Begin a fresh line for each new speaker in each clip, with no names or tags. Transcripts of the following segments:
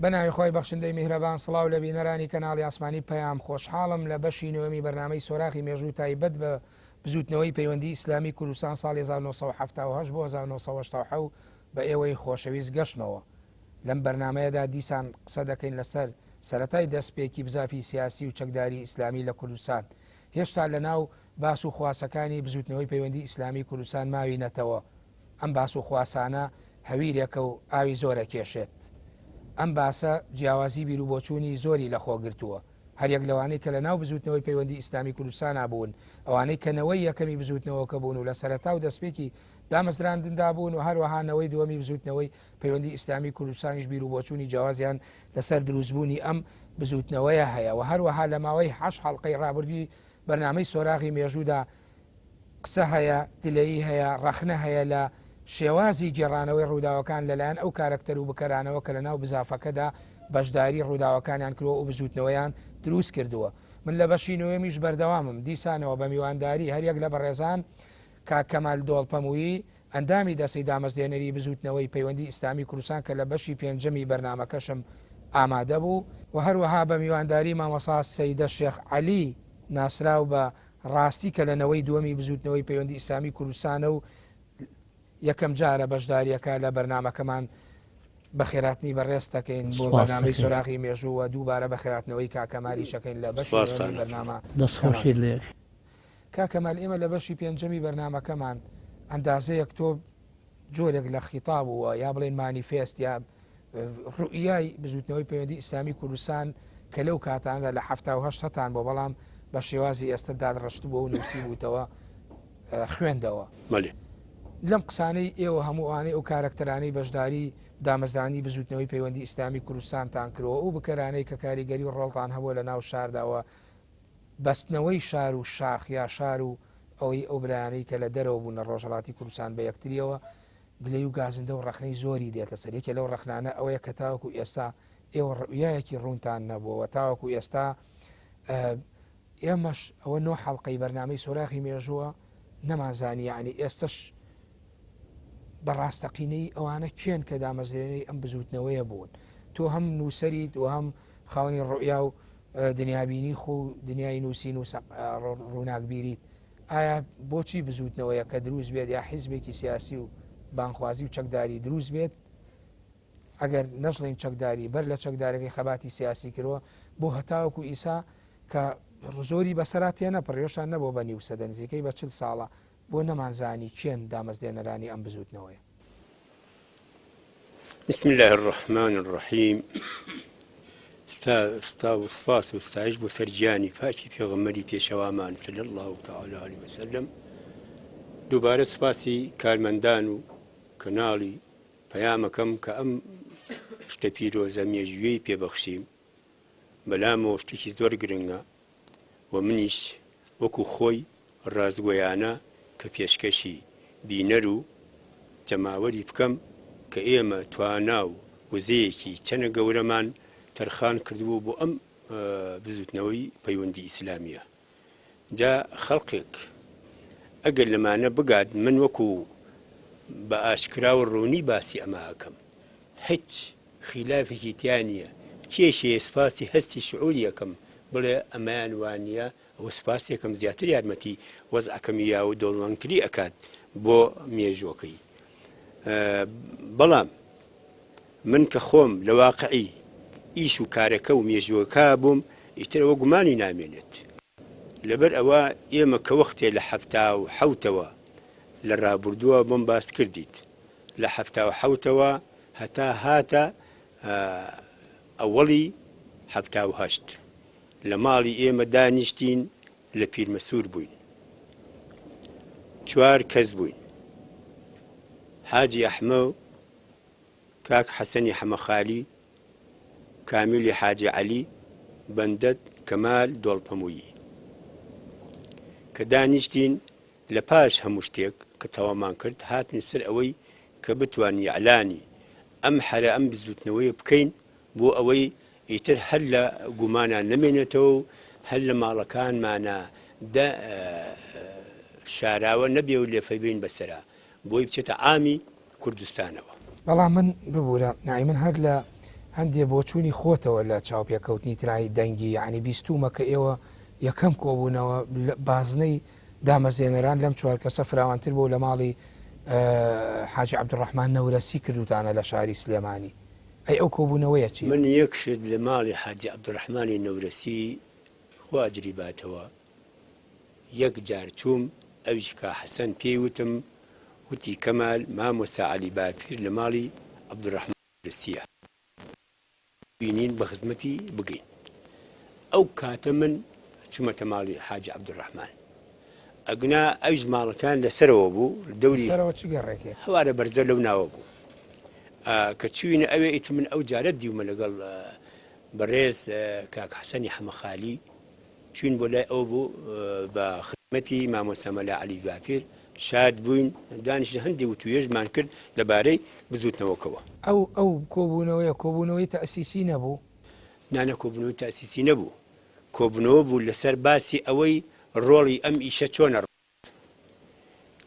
بەناوی خوای بەخشندەی میهرەبان سڵاو لە بینەرانی کەناڵی ئاسمانی پەیام خۆشحاڵم لە بەشی نۆیەمی بەرنامەی سۆراخی مێژوو تایبەت بە بزوتنەوەی پەیوەندی ئیسلامی کوردستان ساڵی 1970 بۆ 1970 بە ئێوەی خۆشەویست گەشتمەوە لەم بەرنامەیەدا دیسان قسە دەکەین لەسەر سەرەتای دەستپێکی بزافی سیاسی و چەکداری ئیسلامی لە کوردستان هێشتا لە ناو باس و خواسەکانی بزوتنەوەی پەیوەندی ئیسلامی کوردستان ماوینەتەوە ئەم باس و خواسانە هەویرێکە و ئاوی زۆر ئەکێشێت. ئەم باسە جیاوازی بیروبۆچوونی زۆری لە خۆ گرتووە. هەریەک لەوانەی کە لە ناو بزووتنەوەی پەیوەندی ئیسلامی کوردستانا بوون، ئەوانەی کە نەوەی یەکەمی بزووتنەوەکە بوون و لە سەرەتا و دەستپێکی دامەزراندندا بوون و هەروەها نەوەی دووەمی بزووتنەوەی پەیوەندی ئیسلامی کوردستانیش بیروبۆچوونی جیاوازیان لەسەر دروستبوونی ئەم بزووتنەوەیە هەیە و هەروەها لە ماوەی هەشت حەڵقەی ڕابردووی بەرنامەی سۆراغی مێژوودا قسە هەیە، گلەیی هەیە، ڕەخنە هەیە لە شێوازی گێڕانەوەی ڕووداوەکان لەلایەن ئەو کارەکتەر و بکەرانەوە کە لەناو بزافەکەدا بەشداری ڕووداوەکانیان کرووە و بزووتنەوەیان دروست کردووە. من لە بەشی نۆیەمیش بەردەوامم دیسانەوە بە میوانداری هەریەک لە بەڕێزان کاک کەمال دۆڵپەموویی ئەندامی دەستەی دامەزرێنەری بزووتنەوەی پەیوەندی ئیسلامی کوردستان کە لە بەشی پێنجەمی بەرنامەکەشم ئامادە بوو، و هەروەها بە میوانداری مامۆستا سەیدە شێخ عەلی ناسراو بە ڕاستی کە لە نەوەی دووەمی بزووتنەوەی پەیوەندی ئیسلامی کوردستانە و یەکەم جارە بەشداریەکە لە بەرنامەکەمان بەخێراتنی بەڕێز دەکەین بۆ بەرنامەی سۆراغی مێژوو و دووبارە بەخێراتنەوەی کاک کەمالیش ئەکەین لە بەشی نۆیەمی بەرنامە.
دەستخۆشیت لێ.
کاک کەمال ئێمە لە بەشی پێنجەمی بەرنامەکەمان ئەندازەیەک تۆ جۆرێک لە خیتاب و یا بڵێن مانیفێست یا ڕوئیای بزوتنەوەی پەیوەندی ئیسلامی کوردستان کە لەو کاتاندا لە 1970 هەتان بۆ بەڵام بە شێوازی ئێستا دادڕشت بووە و نووسی بووتەوە خوێندەوە لەم قسانەی ئێوە هەمووانەی ئەو کارەکتەرانەی بەشداری دامەزرانی بزوتنەوەی پەیوەندی ئیسلامی کوردستانتان کرەوە ئەو بکەرانەی کە کاریگەری و ڕۆڵتان هەبووە لە ناو شارداوە بەستنەوەی شار و شاخ یا شار و ئەوەی ئەو برایانەی کە لە دەرەوە بوون لە ڕۆژهەڵاتی کوردستان بە یەکتریەوە گلەی و گازندە و ڕەخنەی زۆری دێتە سەر یەکێ لەو ڕەخنانە ئەوەیە کە تاوەکو ئێستا ئێوە ڕویایەکی ڕوونتان نەبووەوە تاوەکو ئێستا ئێمەش ئەوە نۆ حەڵقەی بەرنامەی سۆراخی مێژووە نەمانزانی یعنی ئێستش بە ڕاستەقینەی ئەوانە کێن کە دامەزرێنەری ئەم بزووتنەوەیە بوون تۆ هەم نووسەریت و هەم خاوەنی ڕوئیا و دنیابینی خۆ و دنیای نووسین و ڕووناکبیریت ئایا بۆچی بزووتنەوەیە کە دروست بێت یا حیزبێکی سیاسی و بانخوازی و چەکداری دروست بێت ئەگەر نەشڵین چەکداری بەر لە چەکدارەکەی خەباتی سیاسی کردوە بۆ هەتاوەکو ئیسا کە زۆری بەسەرا تێنەپڕیۆشان نەبوو بە نیو سەدە نزیکەی بە چل ساڵە بۆ نەمانزانی کێن دامەزرێنەرانی ئەم بزووتنەوەیە؟
بسم اللە الرحمن الرحیم ستا و سپاس و ستایش بۆ سەر گیانی پاکی پێغەمبەری پێشەوامان صلی اللە تعالی علیه وسلم دووبارە سپاسی کارمەندان و کەناڵی پەیامەکەم کە ئەم شتە پیرۆزە مێژوویەی پێبەخشیم بەلامەوە شتێکی زۆر گرنگە و منیش وەکو خۆی ڕاستگۆیانە کە پێشکەشی بینەر و جەماوەری بکەم کە ئێمە توانا و وزەیەکی چەنە گەورەمان تەرخان کردبوو بۆ ئەم بزوتنەوەی پەیوەندی ئیسلامیە جا خەڵکێک ئەگەر لەمانە بگات من وەکو بە ئاشکرا و ڕوونی باسی ئەمە ئەکەم هیچ خیلافێکی تیا نییە کێشەیە سوپاسی هەستی شعوری ئەکەم بڵێ ئەمەیان وانییە ئەوە سوپاسێکم زیاتر یارمەتی وەزعەکەمی یا و دەوڵەمەندتری ئەکات بۆ مێژووەکەی بەڵام من کە خۆم لە واقعی ئیش و کارەکە و مێژووەکە بووم ئیتر ئەوە گومانی نامێنێت لەبەر ئەوە ئێمە کە وەختێ لە حەفتا و حەوتەوە لە ڕابردووە بۆم باس کردیت لە حەفتا و حەوتەوە هەتا هاتە ئەوەڵی 78 لە ماڵی ئێمە دانیشتین لە پیرمەسوور بووین. چوار کەس بووین. حاجی ئەحمە و کاک حەسەنی حەمەخالی، کامیلی حاجی عەلی، بەندەت کەمال دۆڵپەموویی. کە دانیشتین لە پاش هەموو شتێک کە تەواومان کرد هاتین سەر ئەوەی کە بتوانین ئیعلانی ئەم حەرە ئەم بزووتنەوەیە بکەین بۆ ئەوەی ئیتر هەر لە گومانا نەمێنێتەوە و هەر لە ماڵەکانمانا دە شاراوە نەبێ و لێفەی بین بەسەرا بۆی بچێتە عامی کوردستانەوە.
بەڵام من ببورە نای من هەر لە. هەندێ بۆچوونی خۆتەوە لە چاوپێکەوتنی ترای دەنگی یەعنی بیستوومە کە ئێوە یەکەم کۆبوونەوە بازنەی دامەزرێنەران لەم چوار کەسە فراوانتر بوو لە ماڵی حاجی عەبدولڕەحمان نەورەسی کردوتانە لە شاری سلێمانی ئەی ئەو کۆبوونەوەیە چییە؟
من یەک شت لە ماڵی حاجی عەبدولڕەحمانی نەورەسی خوا ئەجری باتەوە یەک جار چووم ئەویش کا حەسەن پێی وتم وتی کەمال مامۆستا عەلی باپیر لە ماڵی عەبدولڕەحمان نەورەسیە بینین بە خزمەتی بگەین ئەو کاتە من چوومەتە ماڵی حاجی عەبدولڕەحمان ئەگنا ئەویش ماڵەکان لەسەرەوە بوو دەوری
سەرەوە چ گەڕێکێ؟
هەوارە بەرزە لەو ناوە بوو کە چوینە ئەوێ ئیتر من ئەو جارە دیومە لەگەڵ بەڕێز کاک حەسەنی حەمەخالی چوین بۆ لای ئەو بوو بە خزمەتی مامۆستا مەلا عەلی باپیر شاد بووین دانیشتین هەندێ وتوێژمان کرد لەبارەی بزووتنەوەکەوە.
ئەو ئەو کۆبوونەوەیە کۆبوونەوەی تەئسیسی نەبوو؟
نا نا کۆبوونەوەی تەئسیسی نەبوو، کۆبوونەوە بوو لەسەر باسی ئەوەی ڕۆڵی ئەم ئیشە چۆنە ڕوات،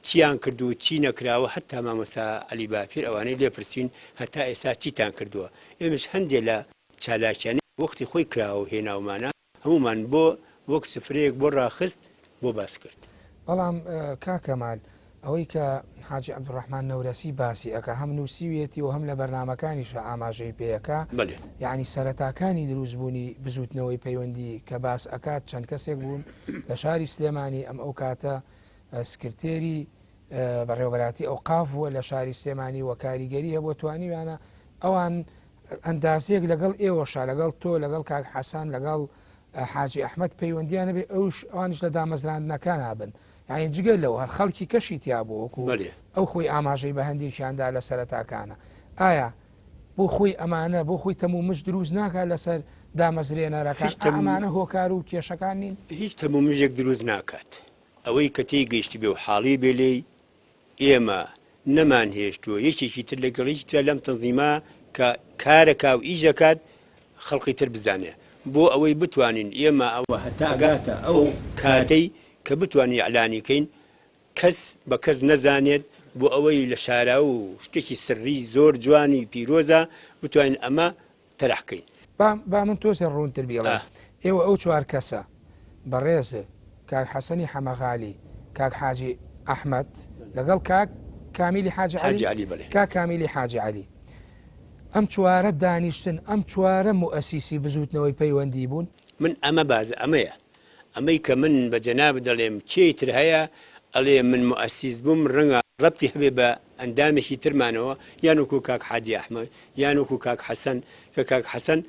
چیان کردوو چی نەکراوە، هەتا مامۆستا عەلی باپیر ئەوانەی لێ پرسین هەتا ئێستا چیتان کردووە، ئێمەش هەندێ لە چالاکیانەی وەختی خۆی کراوە و هێناومانە هەموومان بۆ وەک سفرەیەک بۆ ڕاخست بۆ باس کرد.
بەڵام کاک کەمال ئەوەی کە حاجی عەبدولڕەحمان نەورەسی باسی ئەکا هەم نووسیویەتی و هەم لە بەرنامەکانیشا ئاماژەی پێ ئەکا
بەلێ.
یەعنی سەرەتاکانی دروست بوونی بزووتنەوەی پەیوەندی کە باس ئەکات چەند کەسێک بوون لە شاری سلێمانی ئەم ئەو کاتە سکرتێری بەڕێوەبەراتی ئەوقاف بووە لە شاری سلێمانی و کاریگەری هەبووە توانیویانە ئەوان ئەندازەیەک لەگەڵ ئێوەشا لەگەڵ تۆ لەگەڵ کاک حەسەن لەگەڵ حاجی ئەحمەد پەیوەندیان هەبێ ئەوش ئەوانیش لە دامەزراندنەکانا بن یعنی جگە لەو هەر خەڵکی کەشی تیا بوو وەکو
بەلێ.
ئەو خۆی ئاماژەی بە هەندێکیاندا لە سەرەتاکانە ئایا بۆ خۆی ئەمانە بۆ خۆی تەم و مژ دروست ناکات لەسەر دامەزرێنەرەکان
هیچ تەم
ئەمانە هۆکار و کێشەکان نین؟
هیچ تەم و مژێک دروست ناکات ئەوەی کە تێی گەیشتبێ و حاڵی بێ لێی ئێمە نەمانهێشتووە یەکێکی تر لەگەڵ یەکی ترا لەم تەنزیمە کە کارەکا و ئیش ئەکات خەڵقی تر بزانێ بۆ ئەوەی بتوانین ئێمە ئەوە هەتا ئەگاتە ئەو کاتەی کە بتوانین ئیعلانی کەین کەس بە کەس نەزانێت بۆ ئەوەی لە شاراوە و شتێکی سڕی زۆر جوانی پیرۆزە بتوانین ئەمە تەرح کەین.
با با من تۆزێ ڕوونتر بیڵێم. ئێوە ئەو چوار کەسە، بەڕێز کاک حەسەنی حەمەغالی، کاک حاجی ئەحمەد، لەگەڵ کاک کامیلی حاجی عەلی،
حاجی عەلی بەلێ.
کاک کامیلی حاجی عەلی، ئەم چوارە دانیشتن، ئەم چوارە موئەسیسی بزووتنەوەی پەیوەندی بوون؟
من ئەمە باز ئەمەیە ئەمەی کە من بە جەنابت دەڵێم کێی تر هەیە ئەڵێ من موئەسیس بووم ڕەنگە ڕەبتی هەبێ بە ئەندامێکی ترمانەوە یان وەکو کاک حاجی ئەحمەد یان وەکو کاک حەسەن کە کاک حەسەن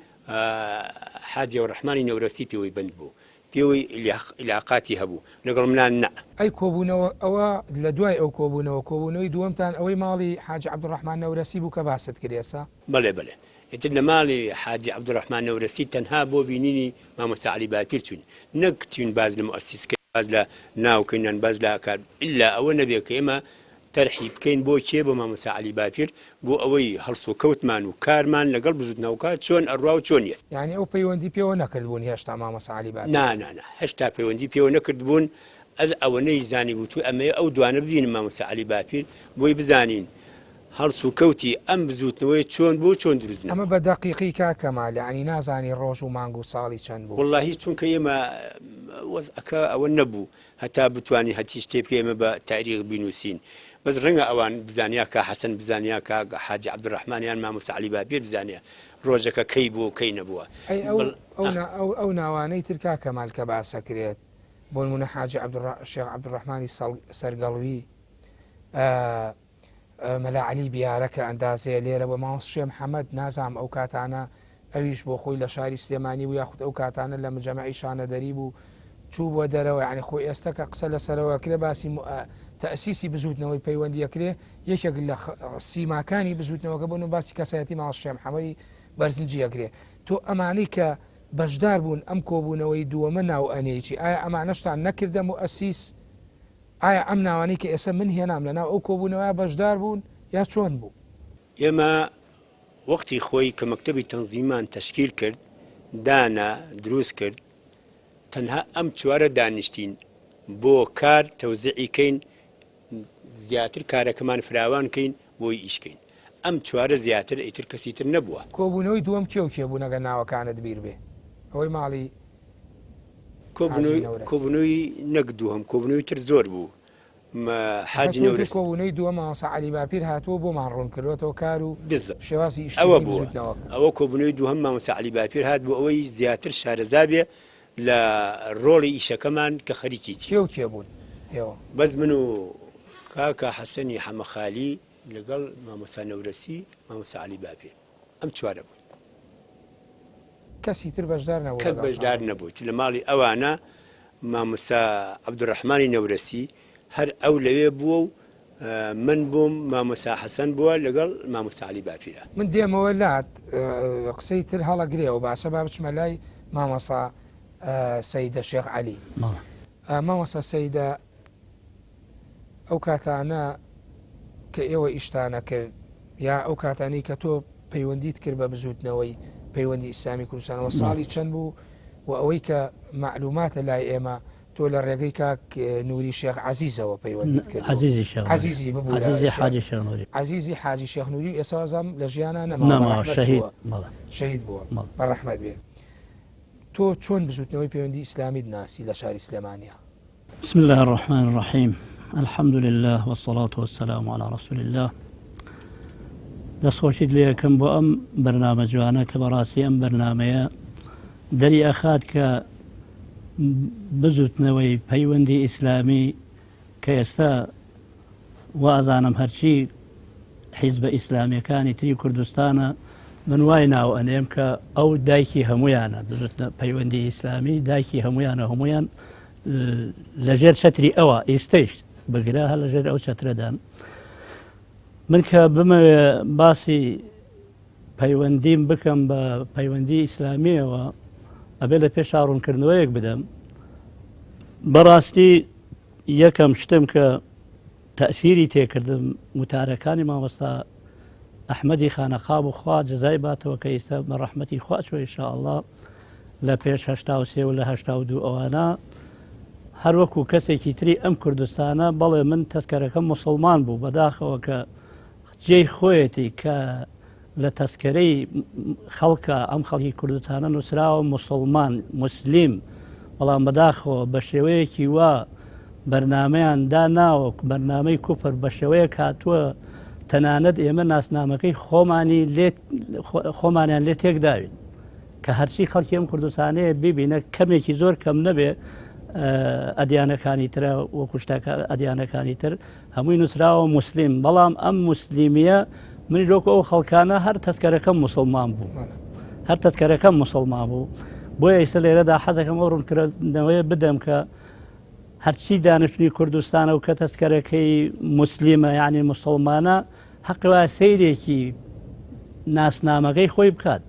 حاجی ڕەحمانی نەورەسی پێوەی بەند بوو پێوەی ئیلاقاتی هەبوو لەگەڵ منا نە.
ئەی کۆبوونەوە ئەوە لە دوای ئەو کۆبوونەوە کۆبوونەوەی دووەمتان ئەوەی ماڵی حاجی عەبدولڕەحمان نەورەسی بوو کە باست کرد ئێستا؟
بەڵێ بەڵێ ئیتر لە ماڵی حاجی عەبدولڕەحمان نەورەسی تەنها بۆ بینینی مامۆستا عەلی باپیر چووین نەک چووین باس لە موئەسیس کەین باس لە ناو کەین یان باس لە کار ئیلا ئەوە نەبێ کە ئێمە تەرحی بکەین بۆ کێ بۆ مامۆستا عەلی باپیر بۆ ئەوەی هەڵسوکەوتمان و کارمان لەگەڵ بزوتنەوەکە چۆن ئەڕوا و چۆن یەت.
یانی ئەو پەیوەندی پێوە نەکردبوون هێشتا مامۆستا عەلی باپیر؟
نا نا نا هێشتا پەیوەندی پێوە نەکردبوون ئەز ئەوەنەی زانیبوو ئەمەیە ئەو دوانە ببینم مامۆستا عەلی باپیر بۆی بزانین هەڵس و کەوتی ئەم بزووتنەوەیە چۆن بوو و چۆن دروست
ئەمە
نەبوو؟
بە دەقیقی کاک کەمال یەعنی نازانی ڕۆژ و مانگ و ساڵی چەند بوو؟
وەڵاهی چونکە ئێمە وەزعەکە ئەوە نەبوو هەتا بتوانین هەرچی شتێ بکەین ئێمە بە تاریخ بینووسین بەس ڕەنگە ئەوان بزانن یا کاک حەسەن بزانن یا کاک حاجی عەبدولڕەحمان یان مامۆستا عەلی باپیر بزانێ ڕۆژەکە کەی بووە و کەی نەبووە
ئەی ئەو
بەڵ
ئەو نا ئەو ئەو ناوانەی تر کاک کەمال کە باس ئەکرێت بۆ نموونە حاجی عەبدولڕە شێخ عەبدولڕەحمانی سەڵ سەرگەڵوی ئە مەلا عەلی بیارە کە ئەندازەیە لێرە بۆ مامۆستا شێ محەمەد نازانم ئەو کاتانە ئەویش بۆ خۆی لە شاری سلێمانی بوو یاخود ئەو کاتانە لە مجەمەعی شانەدەری بوو چوو بۆ دەرەوە یعنی خۆ ئێستا کە قسە لەسەرەوە کرێ باسی تەسیسی بزوتنەوەی پەیوەندیە کرێ یەکێک لە سیماکانی بزوتنەوەکە بۆ باسی کەسایەتی ماڵ شێ محەمەی بەرزنجی ئەکرێ تۆ ئەمانەی کە بەشدار بوون ئەم کۆبوونەوەی دووەمە ناو ئەنێیی ئایا ئەمانەشتان نەکردە موئەسیس ئایا ئەم ناوانەی کە ئێستا من هێنام لەناو ئەو کۆبوونەوەیە بەشدار بوون یا چۆن بوو؟
ئێمە وەختی خۆی کە مەکتەبی تەنزیممان تەشکیل کرد، دانا، دروست کرد، تەنها ئەم چوارە دانیشتین بۆ کار تەوزیعی کەین، زیاتر کارەکەمان فراوان کەین بۆی ئیش کەین. ئەم چوارە زیاتر ئیتر کەسی تر نەبووە.
کۆبوونەوەی دووەم کێ و کێ بوون ئەگەر ناوەکانت بیر بێ؟ ئەوەی ماڵی حاجی نەورەسی.
کۆبوونەوەی نەک دووهەم کۆبوونەوەی تر زۆر بوو حاجی
تۆ وتی
نەورەسی.
کۆبوونەوەی دووەم مامۆستا عەلی باپیر هاتووە و بۆمان ڕوون کردووەتەوە کار و
بالضبط
شێوازی
ئەوە
ئیشکردنی
بووە
بزووتنەوەکە.
ئەوە کۆبوونەوەی دووهەم مامۆستا عەلی باپیر هات بۆ ئەوەی زیاتر شارەزا بێ لە ڕۆڵی ئیشەکەمان کە خەریکی
کێ
چین.
و کێ بوون ئێوە؟
بەس من و کاکە حەسەنی حەمەخالی لەگەڵ مامۆستا نەورەسی، مامۆستا عەلی باپیر. ئەم چوارە بووین.
کەسی تر بەشدار نەبوو
کەس
لەگەڵتان؟
بەشدار نەبوو. لە ماڵی ئەوانە مامۆستا عەبدولڕەحمانی نەورەسی هەر ئەو لەوێ بووە و من بووم، مامۆستا حەسەن بووە لەگەڵ مامۆستا عەلی باپیرە.
من دێمەوە لات قسەی تر هەڵەگرێ و باشە با بچمە لای مامۆستا سەیدە شێخ عەلی. مامۆستا سەیدە ئەو کاتانە کە ئێوە ئیشتانە کرد یا ئەو کاتانەی کە تۆ پەیوەندیت کرد بە بزوتنەوەی پەیوەندی ئیسلامی کوردستانەوە ساڵی چەند بوو و ئەوەی کە معلوماتە لای ئێمە تۆ لە ڕێگەی کاک نوری شێخ عەزیزەوە پەیوەندیت کرد
عەزیزی شێخ نوری.
عەزیزی ببورە
عەزیزی حاجی شێخ نوری.
عەزیزی حاجی شێخ نوری ئێستا وازم لە ژیانا نەماوە
نەماوە
بە ڕەحمەت
شەهید
چووە
بەڵێ
شەهید بووە
بەڵێ.
بە ڕەحمەت بێ تۆ چۆن بزوتنەوەی پەیوەندی ئیسلامیت ناسی لە شاری سلێمانیا؟
بسم اللە الرحمن الرحیم الحمد للە والصلاة والسلام علی رسول اللە دەستخۆشیت لێ ئەکەم بۆ ئەم بەرنامە جوانە کە بەڕاستی ئەم بەرنامەیە دەری ئەخات کە بزوتنەوەی پەیوەندی ئیسلامی کە ئێستا وازانم هەرچی حیزبە ئیسلامیەکانی تری کوردستانە من وای ناو ئەنێم کە ئەو دایکی هەمویانە بزوتنە پەیوەندی ئیسلامی دایکی هەمویانە هەمویان لەژێر چەتری ئەوە ئیستەیش بگرە هەر لەژێر ئەو چەترەدان من کە بمەوێ باسی پەیوەندیم بکەم بە پەیوەندی ئیسلامیەوە ئەبێ لە پێش ڕوونکردنەوەیەک بدەم بەڕاستی یەکەم شتم کە تەئسیری تێکردم وتارەکانی مامۆستا ئەحمەدی خانەقا بوو خوا جەزای باتەوە کە ئیستا بە ڕەحمەتی خوا چوە ان شاء اللە لە پێش 83 و لە 82 ئەوانە هەروەکو کەسێکی تری ئەم کوردستانە بەڵێ من تەسکەرەکەم مسلمان بوو بەداخەوە کە جێی خۆیەتی کە لە تەسکەرەی خەڵکە ئەم خەڵکی کوردستانە نووسراوە موسڵمان، موسلیم، بەڵام بەداخەوە بە شێوەیەکی وا بەرنامەیان داناوە بەرنامەی کوفر بە شێوەیەک هاتووە تەنانەت ئێمە ناسنامەکەی خۆمانی لێ خۆمانیان لێ تێکداوین کە هەرچی خەڵکی ئەم کوردستانەیە بیبینە کەمێکی زۆر کەم نەبێ ئەدیانەکانی ترە وەکو شتەکە ئەدیانەکانی تر هەمووی نووسراوە موسلیم بەڵام ئەم موسلیمیە منیش وەکو ئەو خەڵکانە هەر تەسکەرەکەم موسڵمان بوو هەر تەسکەرەکەم موسڵمان بوو بۆیە ئیستا لێرەدا حەزەکەم ئەو ڕوونکردنەوەیە بدەم کە هەرچی دانیشتنی کوردستانە و کە تەسکەرەکەی موسلیمە یعنی مسلمانە حەقی وایە سەیرێکی ناسنامەکەی خۆی بکات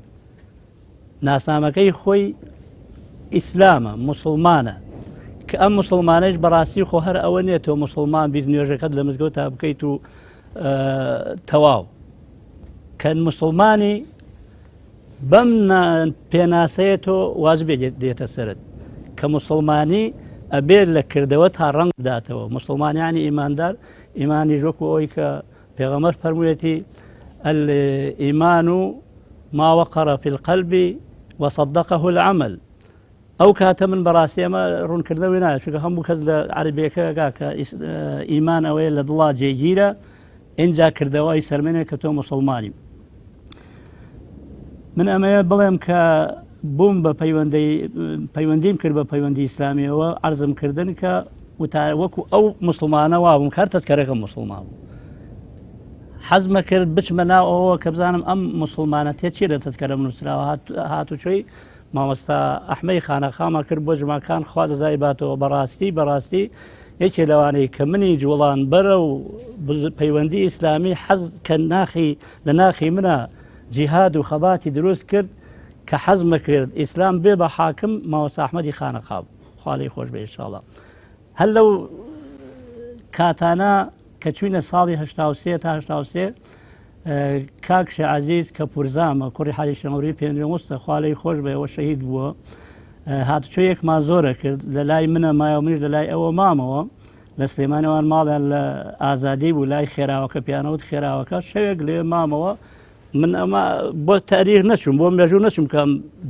ناسنامەکەی خۆی ئیسلامە، موسڵمانە، کە ئەم موسڵمانەیش بەڕاستی خۆ هەر ئەوە نییە تۆ موسڵمان بیت نوێژەکەت لە مزگەوتا بکەیت و تەواو کە موسڵمانی بەم پێناسەیە تۆ واجبێ دێتە سەرت کە موسڵمانی ئەبێت لە کردەوە تا ڕەنگ بداتەوە موسڵمانیانی ئیماندار ئیمانیش وەکو ئەوی کە پێغەمبەر فەرموویەتی، الایمان ما وقر فی القلب وصدقه العمل. ئەو کاتە من بەڕاستی ئەمە ڕوونکردنەوەی نایە چونکە هەموو کەس لە عەربیەکە ئەگا کە ئیمان ئەوەیە لە دڵا جێگیرە ئینجا کردەوەی سەرمێنێ کە تۆ مسلمانی من ئەمەیە بڵێم کە بووم بە پەیوەندی پەیوەندیم کرد بە پەیوەندی ئیسلامیەوە عەرزم کردن کە وتار وەکو ئەو مسلمانە وابووم کار تەتکەرەکە مسلمان بوو حەزمە کرد بچمە ناو ئەوە کە بزانم ئەم مسلمانە تێ چی لە تەتکەرم نووسراوە هاتوچۆی مامۆستا ئەحمەی خانەخامە کرد بۆ جماکان خوا دەزای باتەوە بەڕاستی بەڕاستی یەکێ لەوانەی کە منی جوڵان بەرە و پەیوەندی ئیسلامی حەز کە ناخی لە ناخی منە جیهاد و خەباتی دروست کرد کە حەزمە کرد ئیسلام بێ بە حاکم مامۆستا ئەحمەدی خانەقا بوو خوا لێی خۆش بێ ئینشاڵڵا هەر لەو کاتانە کە چوینە ساڵی 83 تا 83 کاک شێ عەزیز کە پورزامە کوڕی حاجی شەمەوری پێنجەموستە خوا لێی خۆش بێ ئەوە شەهید بووە هاتوچۆ یەکمان زۆرە کرد لە لای منە مایەوە منیش لە لای ئەوە مامەوە. لە سلێمانەوان ماڵیان لە ئازادی بوو لای خێراوەکە پیانەوت خێراوەکە شەوێک لێ مامەوە من ئەمە بۆ تاریخ نەچوم بۆ مێژوو نەچوم کە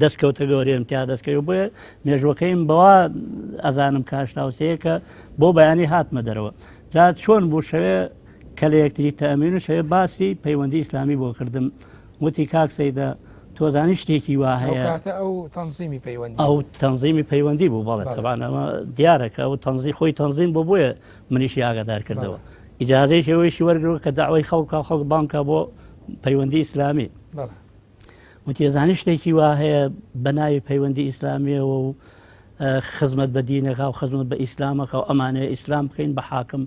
دەستکەوتە گەورەیەم تیا دەستکەوت بۆیە مێژوەکەیم بەوا ئەزانم کە هەشتاوسەیە کە بۆ بەیانی هاتمە دەرەوە جا چۆن بوو شەوێ کە لە یەکتری تەمین و شەوێ باسی پەیوەندی ئیسلامی بۆ کردم وتی کاک سەیدە تۆزانی شتێکی وا هەیە
ئەو تەنزیمی پەیوەندی
ئەو تەنزیمی پەیوەندی بوو بەڵێ تەبان ئەمە دیارە کە ئەو تەنزی خۆی تەنزیم بۆ بۆیە منیشی ئاگادار کردەوە ئیجازەی شێوەیشی وەرگرەوە کە داوای خەڵک و خەڵک بانکە بۆ پەیوەندی ئیسلامی وتی زانی شتێکی وا هەیە بە ناوی پەیوەندی ئیسلامیەوە و خزمەت بە دینەکە و خزمەت بە ئیسلامەکە و ئەمانەیە ئیسلام بکەین بە حاکم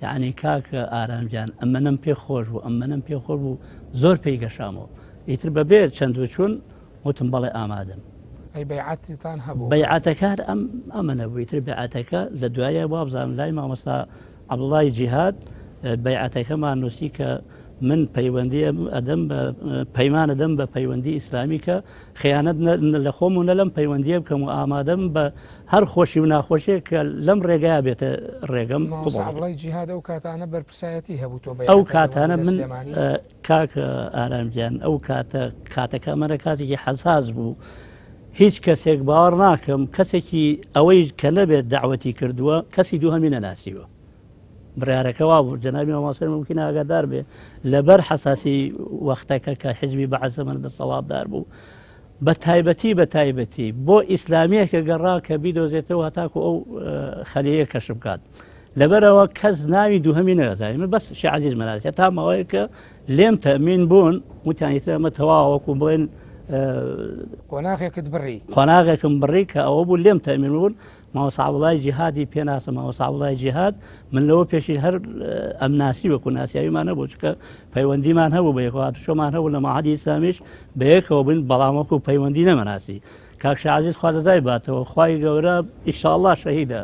یعنی کاکە ئارام گیان ئەمەنم پێ خۆش بوو ئەمەنم پێ خۆش بوو زۆر پێی گەشامەوە ئیتر بەبێ چەند و چوون وتم بەڵێ ئامادەم.
ئەی بەیعەتتان هەبوو؟
بەیعەتەکە هەر ئەم ئەمە نەبوو ئیتر بەیعەتەکە لە دوایە وابزانم لای مامۆستا عەبدوڵای جیهاد بەیعەتەکەمان نووسی کە من پەیوەندی ئەدەم بە پەیمان ئەدەم بە پەیوەندی ئیسلامی کە خیانەت لە خۆم و نە لەم پەیوەندیە بکەم و ئامادەم بە هەر خۆشی و ناخۆشیێک کە لەم ڕێگا بێتە ڕێگەم
قبوڵی جیهاد ئەو کاتانە بەرپرسایەتی هەبوو تۆ
ئەو کاتانە من کاک ئارام گیان ئەو کاتە کاتەکە ئەمەە کاتێکی حەساس بوو هیچ کەسێک باوەڕ ناکەم کەسێکی ئەوەی کە نەبێت داوەتی کردووە کەسی دووهەمی نەناسیوە بڕارەکە وا بوو جەنابی مامۆستا ممکن ئاگادار بێ لەبەر حەساسی وەختەکە کە حزبی بەعسەمەن دەسەڵاتدار بوو بە تایبەتی بە تایبەتی بۆ ئیسلامیەکە گەڕا کە بیدۆزێتەوە هەتاکو ئەو خەلیەیە کەشف بکات لەبەرەوە کەس ناوی دووهەمی نەزانی من بەس شێخ عەزیز مەناسی تا ماوەیە کە لێم تەمین بوون وتیان ئیتر ئەمە تەواوە وەکو بڵێن
قۆناغێکت بڕی
قۆناغێکم بڕی کە ئەوە بوو لێم تەمین بوون مامۆستا عەبدوڵای جیهادی پێناسە مامۆستا عەبدوڵای جیهاد من لەوە پێشی هەر ئەمناسی وەکو ناسیاویمان نەبوو چکە پەیوەندیمان هەبوو بە یەکەوە هاتوچۆمان هەبوو لە مەعهەدی ئیسلامیش بە یەکەوە بووین بەڵام وەکو پەیوەندی نەمەناسی کاک شێخ عەزیز خوا جەزای باتەوە خوای گەورە ئیشاڵڵا شەهیدە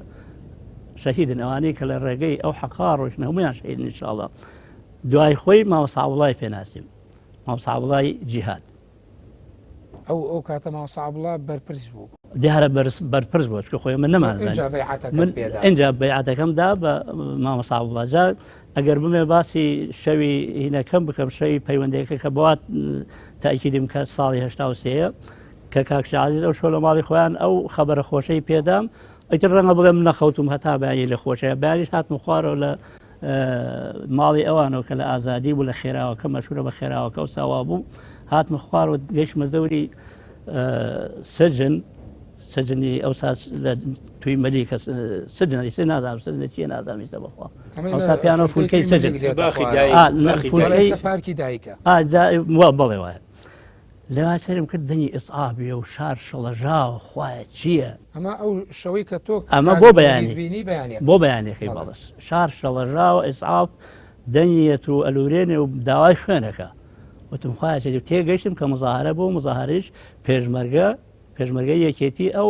شەهیدن ئەوانەی کە لە ڕێگەی ئەو حەقا ڕۆشتن هەمویان شەهیدن ئینشاڵڵا دوای خۆی مامۆستا عەبدوڵای پێناسیم مامۆستا عەبدوڵای جیهاد
ئەو ئەو کاتە مامۆستا عەبدوڵا بەرپرس بوو.
دیارە بەرپرس بوو چونکە خۆی من نەمانزانی.
ئینجا بەیعەتەکەت پێ دا.
ئینجا بەیعەتەکەم دا بە مامۆستا عەبدوڵا. جا ئەگەر بمێ باسی شەوی هینەکەم بکەم شەوی پەیوەندیەکە کە بەوات تاکیدیم کە ساڵی هەشتا و سێیە کە کاک شێخ عەزیز ئەو شەو لە ماڵی خۆیان ئەو خەبەرە خۆشەی پێدام ئیتر ڕەنگە بڵێم نەخەوتم هەتا بەیانی لە خۆشەیە بەیانیش هاتم خوارەوە لە ماڵی ئەوانەوە کە لە ئازادی بوو لە خێراوەکە مەشهورە بە خێراوەکە و ساوا بوو هاتمە خوارەوە گەیشتمە دەوری سجن سجنی ئەو لە توی مەلیکە سجن ئیسە نازانم سجنە چیە نازانم ئیسە بەخوا ئەوسا پیانۆ فولکەی سجن
پارکی دایکە
بەڵێ وایە لەوا سەیرم کرد دەنگی ئیسعافیە و شار شڵەژاوە خوایە چییە؟
ئەمە ئەو شەوەی کە تۆ
ئەمە بۆ بەیانی بینی بەیانیەکە بۆ بەیانەکەی بەڵێ شار شڵەژاوە ئیسعاف دەنگیەت و ئەلورێنێ و داوای خوێنەکە وتم خوایە چی تێگەیشتم کە مزاهرە بۆ مزاهرەیش پێشمەرگە پێشمەرگەی یەکێتی ئەو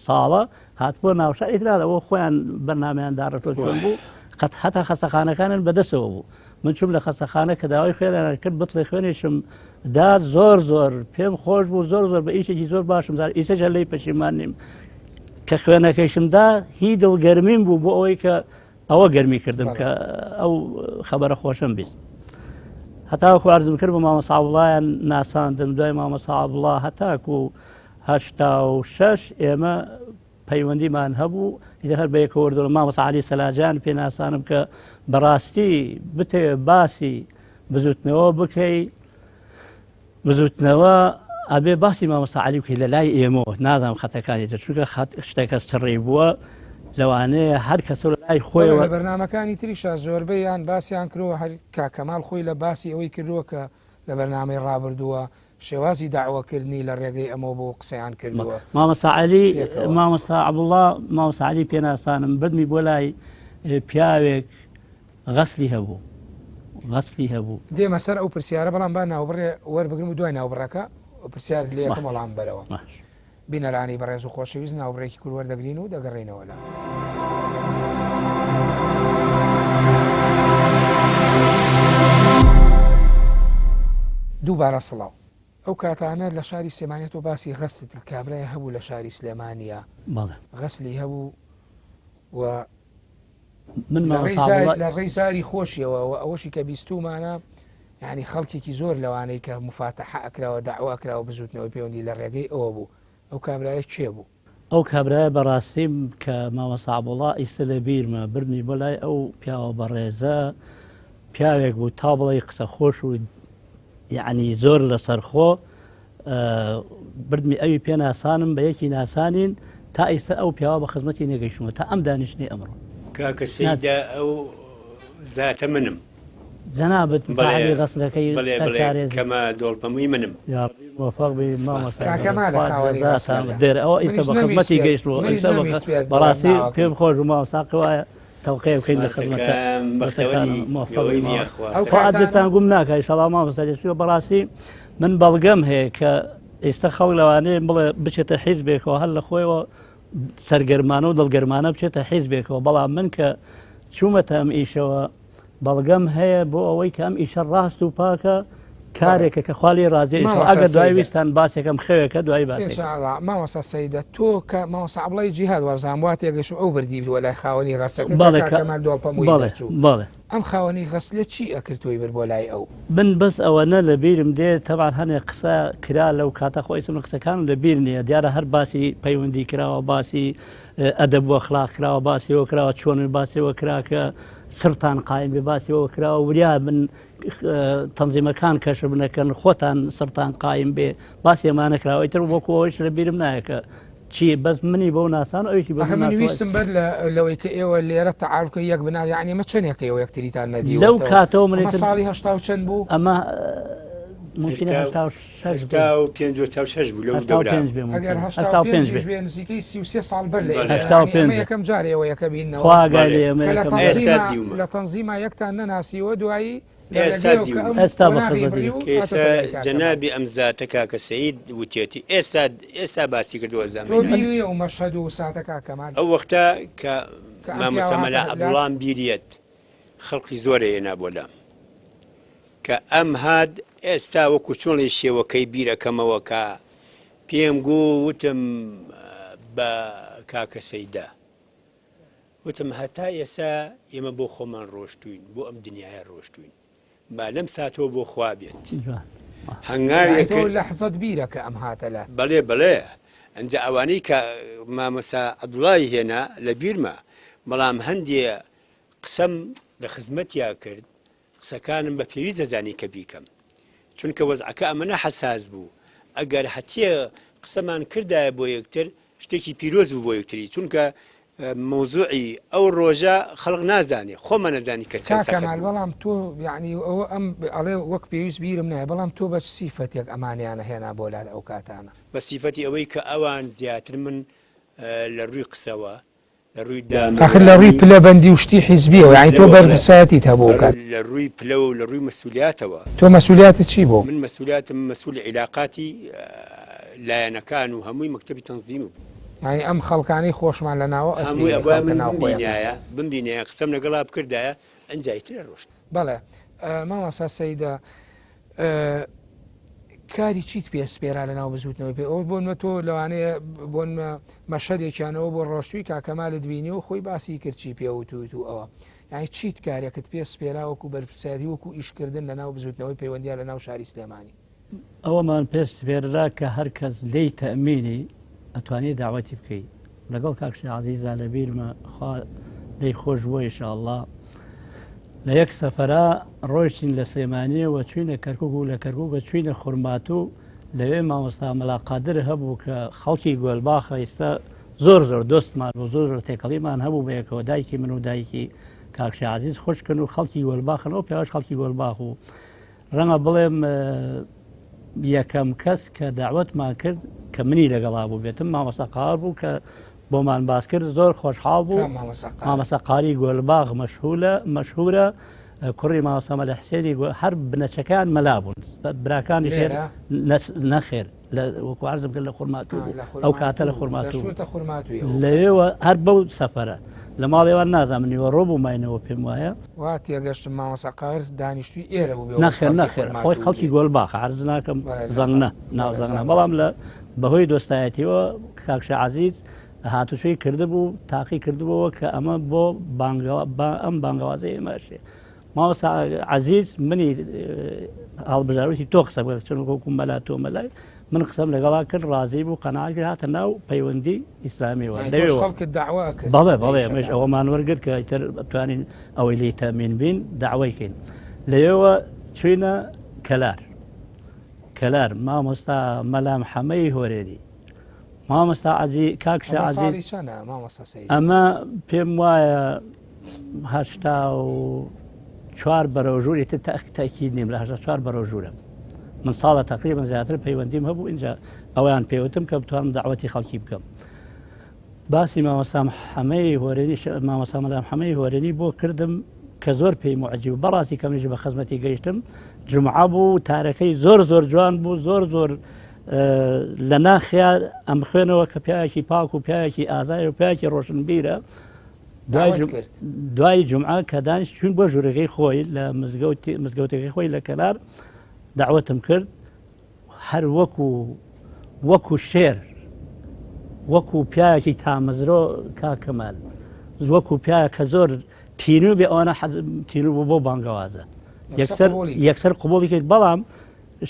ساڵە هاتبووە ناوشار ئیترا ئەوە خۆیان بەرنامەیان داڕشتوە چۆن بوو قەت هەتا خەسەخانەکانن بەدەستەوە بوو من چوم لە خەسەخانە کە داوای خوێنیان کرد بتڵی خوێنیشم دا زۆر زۆر پێم خۆش بوو زۆر زۆر بە ئیشێکی زۆر باشم زار ئیسەش هەر لێی پەشیمان نیم کە خوێنەکەیشم دا هی دڵگەرمیم بوو بۆ ئەوەی کە ئەوە گەرمی کردم کە ئەو خەبەرە خۆشم بیست هەتاوەکو ئارزم کرد بە مامۆستا عەبدوڵایان ناساندم دوای مامۆستا عەبدوڵا هەتاکو 86 ئێمە پەیوەندیمان هەبوو ئیتر هەر بەیەکەوە وردوە مامۆستا عەلی سەلاجان پێ ناسانم کە بەڕاستی بتەوێ باسی بزوتنەوە بکەی بزوتنەوە ئەبێ باسی مامۆستا عەلی بکەی لە لای ئێمەوە نازانم خەتەکانی تر چونکە خەت شتەکە سڕی بووە لەوانەیە هەر کەسە لە لای خۆیەوە
لە بەرنمەکانی تریشا زۆربەیان باسیان کردووە هەر کاک کەمال خۆی لە باسی ئەوەی کردووە کە لە بەرنامەی ڕابردووە شێوازی دەعوەکردنی لە ڕێگەی ئەمەوە بۆ قسەیان کردووە.
مامۆستا عەلی مامۆستا عەبدوڵڵا مامۆستا عەلی پێناسانم بردمی بۆ لای پیاوێک غەسلی هەبوو غەسلی هەبوو.
دێمە سەر ئەو پرسیارە بەڵام با ناوبڕێ وەربگرم و دوای ناوبڕەکە پرسیارت لێ یەکەم وەڵام بەرەوە. بینەرانی بەڕێز و خۆشەویست ناوبڕێکی کورت وەردەگرین و دەگەڕێینەوە لە. دووبارە سڵاو. ئەو کاتانە لە شاری سلێمانیە تۆ باسی غەسلت کرد کابرای هەبوو لە شاری سلێمانیە
بەڵێ.
غەسلی هەبوو و.
من
لە ڕێی زاری خۆشیەوە و ئەوەشی کە بیستومانە یعنی خەڵکێکی زۆر لەوانەی کە مفاتەحە ئەکراوە داوا کراوە بزوتنەوەی پەیوەندی لە ڕێگەی ئەوە بوو ئەو کابرایە کێ بوو؟
ئەو کابرایە بەڕاستیم کە مامۆستا عەبوڵا ئیستە لە بیرمە بردمی بۆ لای ئەو پیاوە بەڕێزە پیاوێک بوو تا بڵێی قسە خۆش و یعنی زۆر لەسەرخۆ بردمی ئەوی پێ ناسانم بە یەکی ناسانین تا ئیستا ئەو پیاوە بە خزمەتی نەگەیشتووە تا ئەم دانیشتنەی ئەمڕۆ.
کاکە سەیدە ئەو زاتە منم.
جەنابت ساحێبی غەسلەکەی
بەڵێ بەڵێ
سەرکارێزی.
کەمە دۆڵپەمووی منم.
یاڕەبی مۆفەق بی مامۆستا
کاکە
گەورە
مالە
خوا
خاوەنی
جەزاتان
غەسلەکە.
بدێرێ ئەوە ئیستا
منیش
بە خزمەتی
نەمویست
گەیشتووە
منیش
ئیستا بە
نەمویست پێت بڵێم
بەڕاستی
ناوەکەی.
پێم خۆش بوو مامۆستا قوایە تەوقەیە بکەین لە
سپاس
خزمەتە
دەکەم
دەستەکانم
بەختەوەری
مۆفەق بی
ئێوەی
مامۆستا.
یاخوا
ئەو
خوا
سەرکەوتوو.
ئەجرتان
کاتانە
گوم ناکا ئیشەڵا مامۆستا لێچووە بەڕاستی من بەڵگەم هەیە کە ئێستا خەڵک لەوانەیە بڵێ بچێتە حیزبێکەوە هەر لە خۆیەوە سەرگەرمانە و دڵگەرمانە بچێتە حیزبێکەوە بەڵام من کە چوومەتە ئەم ئیشەوە بەڵگەم هەیە بۆ ئەوەی کە ئەم ئیشە ڕاست و پاکە کارێکە کە خوا لێی ڕازیە ئینشاڵڵا
مامۆستا
ئەگەر دوای
سەیدە
ویستان باسێکم خەوێکە دوای باسێکم.
ئینشاڵڵا مامۆستا سەیدە تۆ کە مامۆستا عەبڵای جیهاد وابزانم وا تێگەشتم ئەو بردی بووە لای خاوەنی غەسلەکە کە
بەڵێ
کاک
کە
کەمال دۆڵپەمووی
بەڵێ
دەرچوو
بەڵێ.
ئەم خاوەنی غەسلە چی ئەکرد تۆی برد بۆ لای ئەو؟
من بەس ئەوەنە لە بیرم دێ تەبعەن هەنێ قسە کرا لەو کاتە خۆ ئیستا من قسەکانم لە بیر نییە دیارە هەر باسی پەیوەندی کراوە باسی ئەدەب و ئەخلاق کراوە باسی ئەوە کراوە چۆن باسی ئەوە کرا کە سڕتان قایم بێ باسی ئەوە کراوە وریا بن تەنزیمەکان کەشف نەکەن خۆتان سڕتان قایم بێ باسی ئەمانە کراوە ئیتر وەکو ئەوەیش لە بیرم نایە کە چی بەس منی بەو ناسان ئەویشی بە
ئەخە
من
من
ناسوە.
ویستم بەر لە لەوەی کە ئێوە لێرە تەعارف کە یەک بنا یعنی ئەمە چەندێکە ئێوە یەکتریتان
لەو
نەدیوەتەوە
کاتەوە من
ئەمە
ئیتر
ساڵی هەشتا و چەند بوو
ئەمە ممکنە
هەشتا
86 بێ
85 و 86 بوو لەو دەورا
85 بێ
ئەگەر
ممکنە
هەشتا و
85
پێنجیش
بێ
بێ نزیکەی 33 ساڵ بەر لە
بەڵێ.
ئێستا
هەشتا و
یعنی ئەمە
پێنج
یەکەم جار ئێوە یەکە بینەوە
خوا ئاگای
بەڵێ
لێ ئەمە
کە لە
یەکەم
ئێستا
جار
تەنزیما
دیومە
لە تەنزیما یەکتان نەناسیوە دوایی لە
ئێستا
ڕێگەیەوە کە
دیومە
ئەم
ئێستا بە
قۆناغی
خزمەتی
بڕی و
کە ئێستا
هاتۆتە لای کاکەمال
جەنابی ئەم زاتە کاکە سەید وتێتی ئێستا ئێستا باسی کردووە
تۆ
زامەی ناسی
بیرویە و مەشهەد و ساتە کاک کەمال
ئەو وەختە کە
کە ئەم پیاوە
مامۆستا
هاتە
مەلا
لات
عەبدوڵام بیریەت خەڵقی زۆرێ هێنا بۆ لام کە ئەم هات ئێستا وەکو چۆنی شێوەکەی بیر ئەکەمەوە کە پێم گوو وتم بە کاکە سەیدا وتم هەتا ئێسا ئێمە بۆ خۆمان ڕۆشتوین بۆ ئەم دنیایە ڕۆشتوین با لەم ساتەوە بۆ خوا بێت هەنگاوێک
تۆ لەحزەت بیرە کە ئەم هاتە لات.
بەڵێ بەڵێ ئەنجا ئەوانەی کە مامۆستا عەبدوڵای هێنا لە بیرمە بەڵام هەندێ قسەم لە خزمەتیا کرد قسەکانم بە پێویست دەزانی کە بیکەم چونکە وەزعەکە ئەمەنە حەساس بوو ئەگەر هەچێ قسەمان کردایە بۆ یەکتر شتێکی پیرۆز بوو بۆ یەکتری چونکە مەوزوعی ئەو ڕۆژە خەڵک نازانێ خۆمان نەزانی کە چەند
کاک
سەخت
کەمال
بوو.
بەڵام تۆ یەعنی ئەوە ئەم ئەڵێ وەک پێویست بیرم نایە بەڵام تۆ بە چ سیفەتێک ئەمانەیانە هێنا بۆ لات ئەو کاتانە؟
بە سیفەتی ئەوەی کە ئەوان زیاتر من لە ڕووی قسەوە لە ڕووی
ئاخر لە ڕووی
دامەزرانی
پلە بەندی و شتی حیزبیەوە یانی تۆ
پلەوە بەڵێ
بەرپرسایەتیت هەبوو ئەو کات.
لە ڕووی پلەوە و لە ڕووی مەسولیاتەوە.
تۆ مەسولیاتت چی بوو؟
من مەسولیاتم مەسولی عیلاقاتی لایەنەکان و هەمووی مەکتەبی تەنزیمی بوو.
یانی ئەم خەڵکانەی خۆشمان لە ناوە
هەمووی
ئەتبینی
ئەبوایە
خەڵکە
من
ناوخۆیەکان.
بمبینایە بمبینایە قسەم لەگەڵا بکردایە ئەنجا ئیتر ئەڕۆشت.
بەڵێ مامۆستا سەیدە کاری چیت پێ سپێرا لە ناو بزوتنەوەی پێ ئەوە بۆنمە تۆ لەوانەیە بۆنمە مەشهدێکیانەوە بۆ ڕۆشتوی کاکەمالت بینی و خۆی باسی کرد چی پێ وتویت و ئەوە یعنی چیت کارێکت پێ سپێرا وەکو بەرپرسیاری وەکو ئیشکردن لە ناو بزوتنەوەی پەیوەندیان لە ناو شاری سلێمانی؟
ئەوەمان پێ سپێررا کە هەر کەس لێی تەئمینی ئەتوانی دەعوەتی بکەی لەگەڵ کاک شێخ عەزیزا لە بیرمە خوا لێی خۆش بووە ئیشاڵڵا لە یەک سەفەرا ڕۆیشتین لە سلێمانیەوە چوینە کەرکک و لە کەرکوکە چوینە خورماتوو لەوێ مامۆستا مەلا قادر هەبوو کە خەڵکی گۆلباخە ئیستا زۆر زۆر دۆستمان بوو زۆر زۆر تێکەڵیمان هەبوو بە یەکەوە دایکی من و دایکی کاک شێخ عەزیز خوشکن و خەڵکی گۆلباخن ئەو پیاوەش خەڵکی گۆلباخ و ڕەنگە بڵێم یەکەم کەس کە داوەتمان کرد کە منی لەگەڵا بوو بێتم مامۆستا قار بوو کە بۆمان باس کرد زۆر خۆشحاڵ بوو مامۆستا قاری گۆلباغ مەشهولە مەشهورە کوڕی مامۆستا مەلا حسێنی هەر بنەچەکان مەلا بوون براکانی شێر نەخێر وەکو عەرزم کرد لە خورماتوو بوو ئەو کاتە لە خورماتوو لەوێوە هەر بەو سەفەرە لە ماڵێوان نازانم نیوەڕۆ بوو ماینەوە پێم وایە.
وا تێگەشتم مامۆستا قاهر دانیشتووی ئێرە بوو بێ
نەخێر نەخێر خۆی خەڵکی گۆلباخە عەرز ناکەم زەنگنە ناو زەنگنە بەڵام لە بەهۆی دۆستایەتیەوە کاک شا عەزیز. هاتوچۆی کردبوو تاقی کردبووەوە کە ئەمە بۆ ئەم بانگەوازەی ئێمە ئەشێ. مامۆستا عەزیز منی هەڵبژاروتی تۆ قسە بکە چون وەکو مەلا تۆ مەلای من قسەم لەگەڵا کرد ڕازی بوو قەناعەت کرد هاتە ناو پەیوەندی ئیسلامیەوە
لەوێوە خەڵکت داوا
کرد بەڵێ بەڵێ ئەمەش ئەوەمان وەرگرت کە ئیتر بتوانین ئەوەی لێی تەمین بین داوای کەین لەوێوە چوینە کەلار کەلار مامۆستا مەلا محەمەی هۆرێنی مامۆستا عەزی کاک شا عەزیز ئەمە پێم وایە 84 بەرەو ژووری تر تەئکید نیم لە 84 بەرەو ژوورە من ساڵە تقریبا زیاتر پەیوەندیم هەبوو اینجا ئەویان پێوتم کە بتوانم داوەتی خەڵکی بکەم باسی مامۆستا حەمەی هۆرێنی مامۆستا مەلام حەمەی هۆرێنی بۆ کردم کە زۆر پێی معجیب بەڕاستی کەمیش بە خزمەتی گەیشتم جمعە بوو تارەکەی زۆر زۆر جوان بوو زۆر زۆر لە ناخیا ئەمخوێنەوە کە پیاوێکی پاک و پیاوێکی ئازای و پیاوێکی ڕۆشنبیرە دوای جمعە کە دانیش چوین بۆ ژوورەکەی خۆی لە مزگەوتەکەی خۆی لە کەلار داوەتم کرد هەر وەکو وەکو شێر وەکو پیاوێکی تامەزرۆ کاکەمال وەکو پیاوە کە زۆر تینوو بێ ئەوانە حەز تینوو بوو بۆ بانگەوازە یەکسەر یەکسەر قوبوڵی کرد بەڵام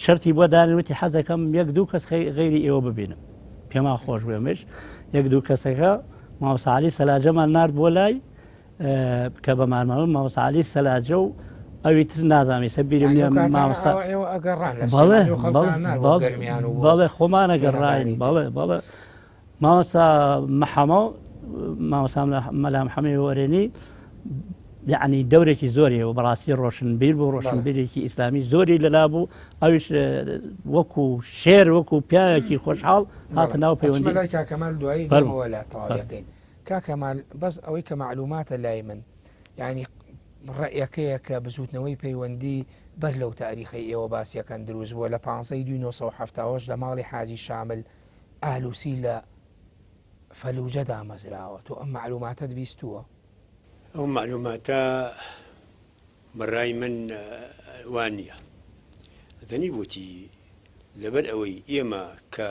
شەرتی بۆ دانێن وتی حەزەکەم یەک دوو کەس غەیری ئێوە ببینم پێمان خۆش بوو ئەمەش یەک دوو کەسەکە مامۆستا عەلی سەلاجەمان نارد بۆ لای کە بە مارماوە مامۆستا عەلی سەلاجە و ئەوی تر نازانم ئێستا بیرم نییە مامۆستا بەڵێ بەڵێ خۆمانە گەڕاین بەڵێ بەڵێ مامۆستا محەمە مامۆستا مەلا محەمەی وەرێنی یعنی دەورێکی زۆری هەبوو بەڕاستی ڕۆشنبیر بوو ڕۆشنبیرێکی ئیسلامی زۆری لەلا بوو ئەویش وەکو شێر وەکو پیاوێکی خۆشحاڵ هاتە ناو پەیوەندی
لای کاکەمال دوایی دەمەوە لا تەواوەکەین کاکەمال بەس ئەوەی کە معلوماتە لای من یعنی ڕەئیەکەیە کە بزوتنەوەی پەیوەندی بەر لەو تاریخەی ئێوە باسیەکەن دروست بووە لە 15 دوی 1970 لە ماڵی حاجی شامل ئالوسی لە فەلوجە دامەزراوە تۆ ئەم مەعلوماتەت بیستووە؟
ئەو مەعلوماتە بە ڕای من وا نییە. ئەزانی بۆچی؟ لەبەر ئەوەی ئێمە کە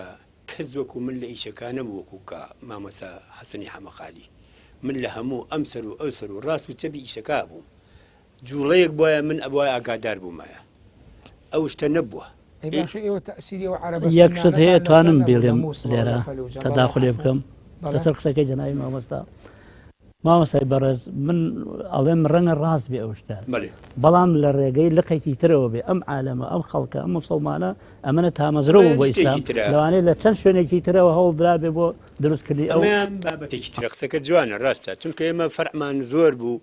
کەس وەکو من لە ئیشەکا نەبوو وەکو کە مامۆستا حەسەنی حەمەخالی. من لە هەموو ئەم سەر و ئەو سەر و ڕاست و چەپی ئیشەکا بووم. جوڵەیەک بوایە من ئەبوایە ئاگادار بوومایە. ئەو شتە نەبووە.
ئەی باشە ئێوە تەئسیری ئەو عەرەبە
یەک شت هەیە
سوننانەتان لەسەر
توانم
نەبوو لە
بیڵێم
مووسڵەوە لە
لێرە
فەلوجە؟ بەڵێ
تەداخولێ
عەفوو
بکەم
بەڵێ.
لەسەر قسەکەی جەنابی مامۆستا. مامۆستای بەڕێز من ئەڵێم ڕەنگە ڕاست بێ ئەو شتە
بەڵێ.
بەڵام لە ڕێگەی لقێکی ترەوە بێ ئەم عالەمە ئەم خەڵکە ئەم موسڵمانە ئەمەنە تامەزرۆ بوو
ئەمەیان
بۆ
شتێکی
ئیسلام
ترە.
لەوانەیە لە چەند شوێنێکی ترەوە هەوڵ درابێ بۆ دروستکردنی ئەو
ئەمەیان بابەتێکی ترە قسەکەت جوانە ڕاستە چونکە ئێمە فەرعمان زۆر بوو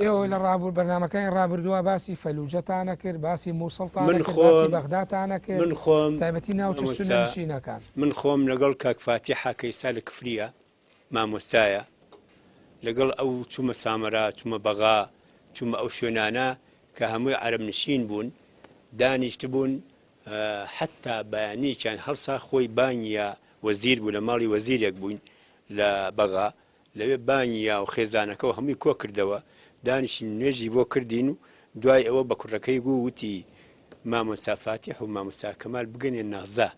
ئێوە لە ڕابور بەرنامەکانی ڕابردووە باسی فەلوجەتانە کرد باسی مووسڵتانە
من
کرد باسی
خۆم
بەغداتانە کرد
من خۆم
تایبەتی ناوچە
مامۆستا
سوننەنشینەکان.
من خۆم لەگەڵ کاک فاتیحە کە ئیستا لە کفریە مامۆستایە لەگەڵ ئەو چوومە سامەرا چوومە بەغا چوومە ئەو شوێنانە کە هەمووی عەرەب نشین بوون دانیشتبوون حەتا بەیانیەکیان هەڵسا خۆی بانگیا وەزیر بوو لە ماڵی وەزیرێک بووین لە بەغا لەوێ بانگی یا و خێزانەکە و هەمووی کۆ کردەوە دانیشتین نوێژی بۆ کردین و دوای ئەوە بە کوڕەکەی گوو وتی مامۆستا فاتیح و مامۆستا کەمال بگەنێ نەغزە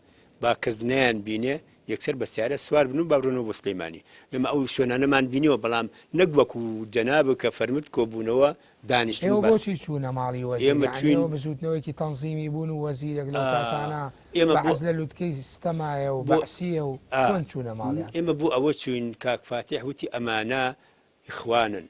با کەس نەیان بینێ یەکسەر بە سیارە سوار بن و با بڕۆنەوە بۆ سلێمانی ئێمە ئەو شوێنانەمان بینیوە بەڵام نەک وەکو جەنابت کە فەرمووت کۆبوونەوە دانیشتن
ئێوە
باس
بۆچی چوونە ماڵی وەزیر
ئێمە
یانی
چووین
ئێوە بزووتنەوەیەکی تەنزیمی بوون و وەزیرێک لەو
ئا
کاتانە
ئێمە بۆ
بەعس لە لوتکەی ستەمایە و
بۆ
بەعسییە و
ئا
چۆن چوونە ماڵیان؟
ئێمە بۆ ئەوە چووین کاک فاتیح وتی ئەمانە ئیخوانن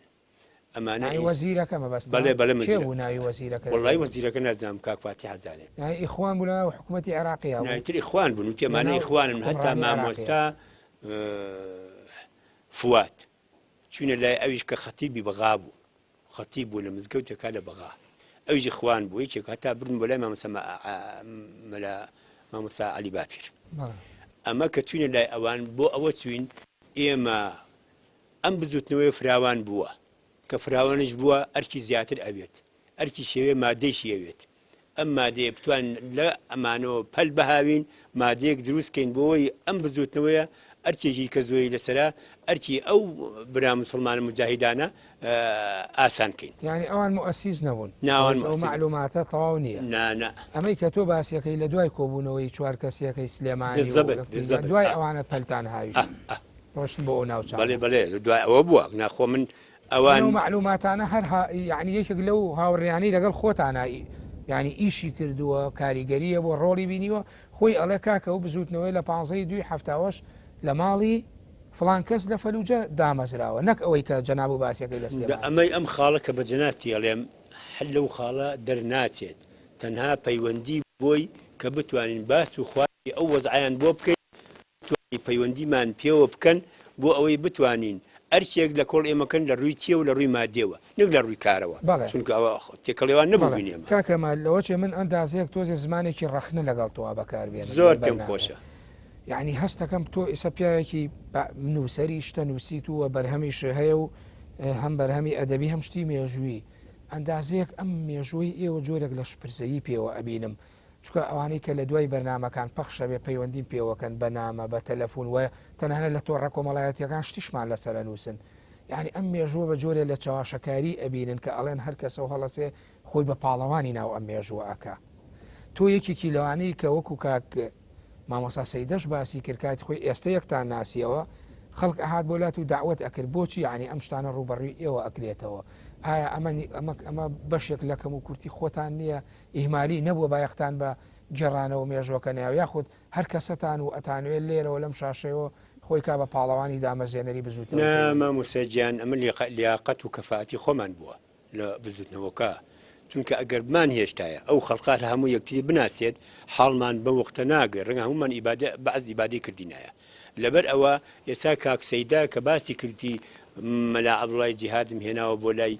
ئەمانە
ناوی
ئیس
وەزیرەکە مەبەستە؟
بەڵێ بەڵێ
کێ
مەزیرە
بوو ناوی وەزیرەکە
وەڵی
دەبینی؟
وەزیرەکە نازانم کاک فاتیح ئەزانێ.
یانی ئیخوان بوو لەناو حکومەتی عێراقیا بوو؟
ناوی تر ئیخوان بوون وتی ئەمانە
لەناو
ئیخوانن هەتا
حوکمڕانی عێراقیا.
مامۆستا فواد چوینە لای ئەویش کە خەتیبی بەغا بوو خەتیب بوو لە مزگەوتێکا لە بەغا ئەویش ئیخوان بوو یەکێک هەتا بردن بۆ لای مامۆستا مەلا مامۆستا عەلی باپیر ئەمە کە چوینە لای ئەوان بۆ ئەوە چوین ئێمە ئەم بزوتنەوەیە فراوان بووە، کە فراوانیش بووە ئەرکی زیاتر ئەوێت، ئەرکی شێوێ مادەیشی ئەوێت، ئەم مادەیە بتوانین لە ئەمانەوە پەل بهاوین، مادەیەک دروست کەین بۆوەی ئەم بزوتنەوەیە ئەرکێکی کە زۆری لەسەرە، ئەرکی ئەو برا موسڵمانە موجاهیدانە ئاسان کەین.
یانی ئەوان موئەسیس نەبوون؟
نا ئەوان
ئەو
موئەسیس.
مەعلوماتە تەواو نییە.
نا نا.
ئەمەی کە تۆ باسیەکەی لە دوای کۆبوونەوەی چوار کەسیەکەی سلێمانی و
بالضبط بالضبط
دوای
ئا
ئەوانە پەلتان
ئا
هاویشت.
ئا.
ڕۆشتن بۆ ئەو ناوچانە.
بەڵێ بەڵێ دوای ئەوە بووە ناخۆ من ئەوان.
ئەو مەعلوماتانە هەر یانی یەکێک لەو هاوڕێیانەی لەگەڵ خۆتانا یانی ئیشی کردووە کاریگەریە بۆ ڕۆڵی بینیوە خۆی ئەڵێ کاکە ئەو بزووتنەوەی لە پانزەی دووی حەفتاوەش لە ماڵی فڵان کەس لە فەلوجە دامەزراوە نەک ئەوەی کە جەناب و باسیەکەی لە
دە
سلێمانی.
ئەمەی ئەم خاڵە کە بە جەنابتی ئەڵێم هەر لەو خاڵە دەرناچێت تەنها پەیوەندی بۆی کە بتوانین باس و خواسی ئەو وەزعەیان بۆ بکەین بتوانی پەیوەندیمان پێوە بکەن بۆ ئەوەی بتوانین ئەرکێک لە کۆڵ ئێمە کەن لە ڕووی چیەوە لە ڕووی مادیەوە نەک لە ڕووی کارەوە
بەڵێ.
چونکە ئەوە تێکەڵێوان
بەڵێ
نەبووبین ئێمە.
کاک کەمال لەوەچێ من ئەندازەیەک تۆزێ زمانێکی ڕەخنە لەگەڵ تۆ بەکار بێنم
زۆر
لەم
پێم
بەرنامەیە
خۆشە.
یەعنی هەستەکەم تۆ ئیسە پیاوێکی نووسەری شتە نووسیت و بەرهەمیش هەیە و هەم بەرهەمی ئەدەبی هەم شتی مێژووی ئەندازەیەک ئەم مێژووی ئێوە جۆرێک لە شپرزەیی پێوە ئەبینم چونکە ئەوانەی کە لە دوای بەرنامەکان پەخش ئەبێ پەیوەندیم پێوەکەن بە نامە بە تەلەفون وە تەنانەت لە تۆڕە کۆمەڵایەتیەکان شتیشمان لەسەر ئەنووسن یعنی ئەم مێژووە بە جۆرێ لە چەواشەکاری ئەبینن کە ئەڵێن هەر کەسە و هەڵەسێ خۆی بە پاڵەوانی ناو ئەم مێژووە ئەکا تۆ یەکێکی لەوانەی کە وەکو کاک مامۆستا سەیدەش باسی کرد کاتی خۆی ئێستە یەکتان ناسیەوە خەڵک ئەهات بۆ لات و داوت ئەکرد بۆچی یعنی ئەم شتانە ڕووبەڕووی ئێوە ئەکرێتەوە ئایا ئەمە ئەمە ئەمە بەشێک لە کەم و کورتی خۆتان نییە ئیهمالی نەبووە بایەختان بە گێڕانەوە مێژوەکە ناوە یاخود هەر کەسەتان و ئەتانەوێت لێرەوە لەم شاشەیەوە خۆی کا بە پاڵەوانی دامەزرێنەری بزوتنەوەی
نا
پەیوەندی.
مامۆستا گیان ئەمە لیاقەت و کەفائەتی خۆمان بووە لە بزوتنەوەکە چونکە ئەگەر بمانهێشتایە ئەو خەڵقە هەر هەموو یەکتری بناسێت حاڵمان بەم وەختە ناگەی ڕەنگە هەموومان ئیبادە بەعس ئیبادەی کردینایە لەبەر ئەوە ئێستا کاک سەیدا کە باسی کردی مەلا عەبدوڵای جیهادم هێناوە بۆ لای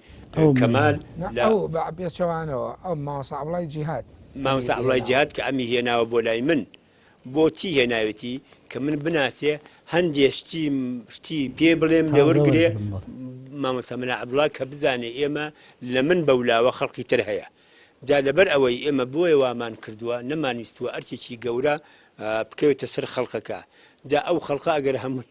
کەمال
لە ئەو بە پێچەوانەوە ئەو مامۆستا عەبدوڵای جیهاد
مامۆستا عەبدوڵای جیهاد کە ئەمی هێناوە بۆ لای من بۆچی هێناوێتی کە من بناسێ هەندێ شتی شتی پێ بڵێم لێوەرگرێ مامۆستا مەلا عەبدوڵا کە بزانێ ئێمە لە من بەولاوە خەڵکی تر هەیە جا لەبەر ئەوەی ئێمە بۆیە وامان کردووە نەمانویستووە ئەرکێکی گەورە بکەوێتە سەر خەڵکەکە جا ئەو خەڵکە ئەگەر هەمووی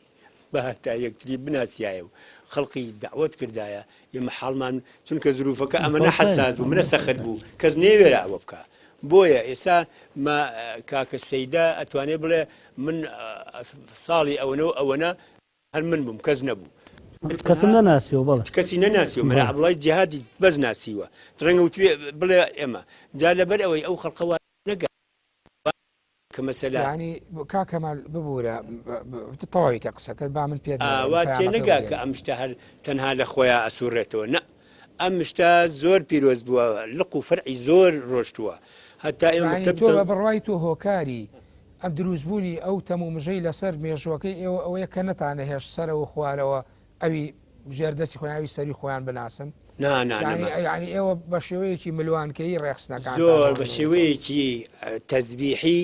بهاتایە یەکتری بناسیایە و خەڵکی دەعوەت کردایە ئێمە حاڵمان چونکە زروفەکە ئەمەنە حەساس بوو منە سەخت بوو کەس نەیوێرا ئەوە بکا بۆیە ئێستا ما کاکە سەیدا ئەتوانێ بڵێ من ساڵی ئەوەنە و ئەوەنە هەر من بووم کەس نەبوو.
کەسم نەناسیوە بەڵێ.
کەسی نەناسیوە مەلا عەبدوڵای جیهادی بەس ناسیوە ڕەنگە وتبێ بڵێ ئێمە جا لەبەر ئەوەی ئەو خەڵقە وا نەگا کە مەسەلە.
یانی کاک کەمال ببورە تەواوی کە قسەکەت با من پێت نەڵێم
وا
پەیامەکە
تێنەگا کە
بگەیەنم.
ئەم شتە هەر تەنها لە خۆیا ئەسوڕێتەوە نا ئەم شتە زۆر پیرۆز بووە لق و فەرعی زۆر ڕۆشتووە هەتا ئێمە
یانی
مەکتەب
تۆ بە بڕوای تۆ هۆکاری ئەم دروستبوونی ئەو تەم و مژەی لەسەر مێژووەکەی ئێوە ئەوەیە کە نەتانەهێشت سەرەوە و خوارەوە ئەوی ژێر دەستی خۆیان ئەوی سەروی خۆیان بناسن؟
نا نا
یانی
نەما.
یانی ئێوە بە شێوەیەکی ملوانکەیی ڕێکخستنەکانتان
زۆر بە
هۆنیوەتەوە.
شێوەیەکی تەزبیحی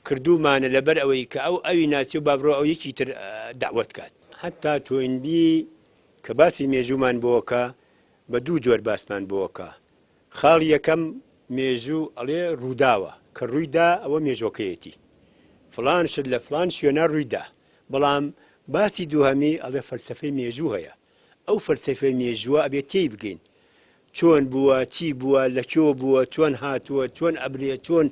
کردوومانە لەبەر ئەوەی کە ئەو ئەوی ناسی و با بڕۆ ئەو یەکی تر دەعوەت کات. هەتا تۆینبی کە باسی مێژوومان بۆ کە بە دوو جۆر باسمان بۆ کە. خاڵی یەکەم مێژوو ئەڵێ ڕووداوە کە ڕووی دا ئەوە مێژوەکەیەتی فڵان شت لە فڵان شوێنا ڕووی دا بەڵام باسی دووهەمی ئەڵێ فەلسەفەی مێژوو هەیە ئەو فەلسەفەی مێژووە ئەبێ تێی بگەین چۆن بووە چی بووە لە کوێ بووە چۆن هاتووە چۆن ئەبرێ چۆن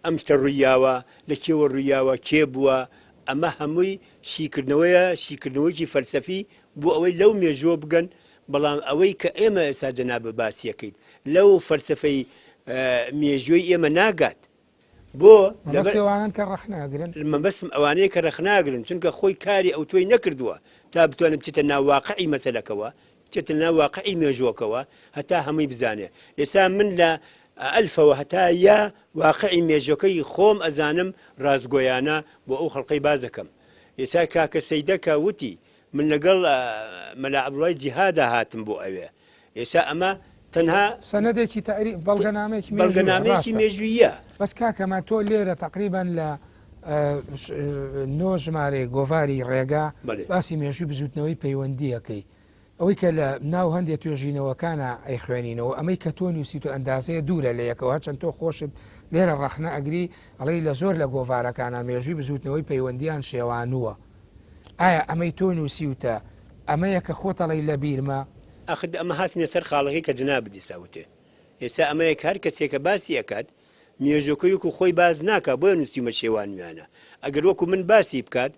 ئەم شتە ڕوویاوە لە کێوە ڕوویاوە کێ بووە ئەمە هەمووی شیکردنەوەیە شیکردنەوەیکی فەلسەفی بۆ ئەوەی لەو مێژووە بگەن بەڵام ئەوەی کە ئێمە ئێستا جەنابت باسی ئەکەیت لەو فەلسەفەی مێژووی ئێمە ناگات بۆ
مەبەستی ئەوانەن کە ڕەخنە ئەگرن؟
مەبەستم ئەوانەیە کە ڕەخنە ئەگرن چونکە خۆی کاری ئەوتۆی نەکردووە تا بتوانێت بچێتە ناو واقعی مەسەلەکەوە بچێتە ناو واقعی مێژووەکەوە هەتا هەمووی بزانێ ئێستا من لە ئەلفەوە هەتا یا واقعی مێژوەکەی خۆم ئەزانم ڕاستگۆیانە بۆ ئەو خەڵقەی باس دەکەم ئێستا کاکە سەیدە کە وتی من لەگەڵ مەلا عەبدوڵای جیهادا هاتم بۆ ئەوێ ئێستا ئەمە تەنها
سەنەدێکی تاریخ بەڵگەنامەیەکی مێژوویە
بەڵگەنامەیەکی
ڕاستە
مێژووییە.
بەس کاک کەمال تۆ لێرە تەقریبەن لە نۆ ژمارەی گۆڤاری ڕێگا
بەڵێ.
باسی مێژووی بزووتنەوەی پەیوەندی ئەکەی ئەوەی کە لە ناو هەندێ توێژینەوەکانا ئەیخوێنینەوە ئەمەی کە تۆ نووسیتە ئەندازەیە دوورە لە یەکەوە هەرچەند تۆ خۆشت لێرە ڕەخنە ئەگری ئەڵێی لە زۆر لە گۆڤارەکانا مێژووی بزووتنەوەی پەیوەندیان شێوانووە ئایا ئەمەی تۆ نووسیوتە ئەمەیە کە خۆت ئەڵێی لە بیرمە؟
ئاخر ئەمە هاتینە سەر خاڵەکەی کە جەنابت ئیستا وتێ. ئێستا ئەمەیە کە هەر کەسێ کە باسی ئەکات مێژووەکەی وەکو خۆی باس ناکا بۆیە نووسیومە شێوانویانە. ئەگەر وەکو من باسی بکات.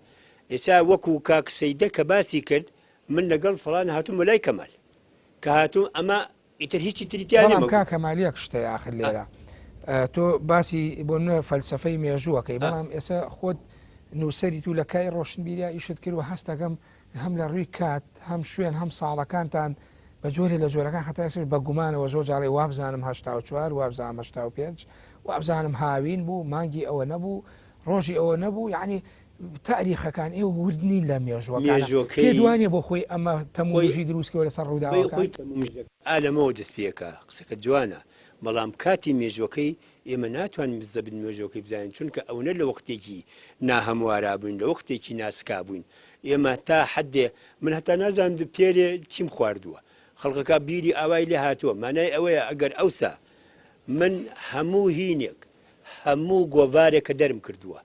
ئێستا وەکو کاک سەیدە کە باسی کرد من لەگەڵ فڵان هاتووم بۆ لای کەمال کە هاتووم ئەمە ئیتر هیچی تری تیا
بەڵام
نەمەبوو.
کاک کەمال یەک شتە ئاخر لێرە تۆ باسی بۆ نمونە فەلسەفەی مێژووەکەی بەڵام ئێستا خۆت نووسەریت و لە کای ڕۆشنبیریا ئیشت کرد و هەستەکەم هەم لە ڕووی کات هەم شوێن هەم ساڵەکانتان بە جۆرێ لە جۆرەکان هەتا ئێستاش بە گومانەوە زۆر جاڵێ وابزانم 84 وابزانم 85 وابزانم هاوین بوو مانگی ئەوە نەبوو ڕۆژی ئەوە نەبوو یعنی تاریخەکان ئێوە ورد نین لە مێژووەکان
مێژووەکەی
پێت وانیە بۆ خۆی ئەمە
خۆی
تەمومژی دروست کەوە لەسەر
خۆی
ڕووداوەکان؟
خۆی تەمومژەکە ئا لەمەوە دەست پێکا قسەکەت جوانە بەڵام کاتی مێژووەکەی ئێمە ناتوانین بزەبت مێژووەکەی بزانین چونکە ئەونە لە وەختێکی ناهەموارا بووین لە وەختێکی ناسکا بووین ئێمە تا حەدێ من هەتا نازانم پێرێ چیم خواردووە خەڵکەکە بیری ئاوای لێ هاتووە مانای ئەوەیە ئەگەر ئەوسا من هەموو هینێک هەموو گۆڤارێک کە دەرم کردووە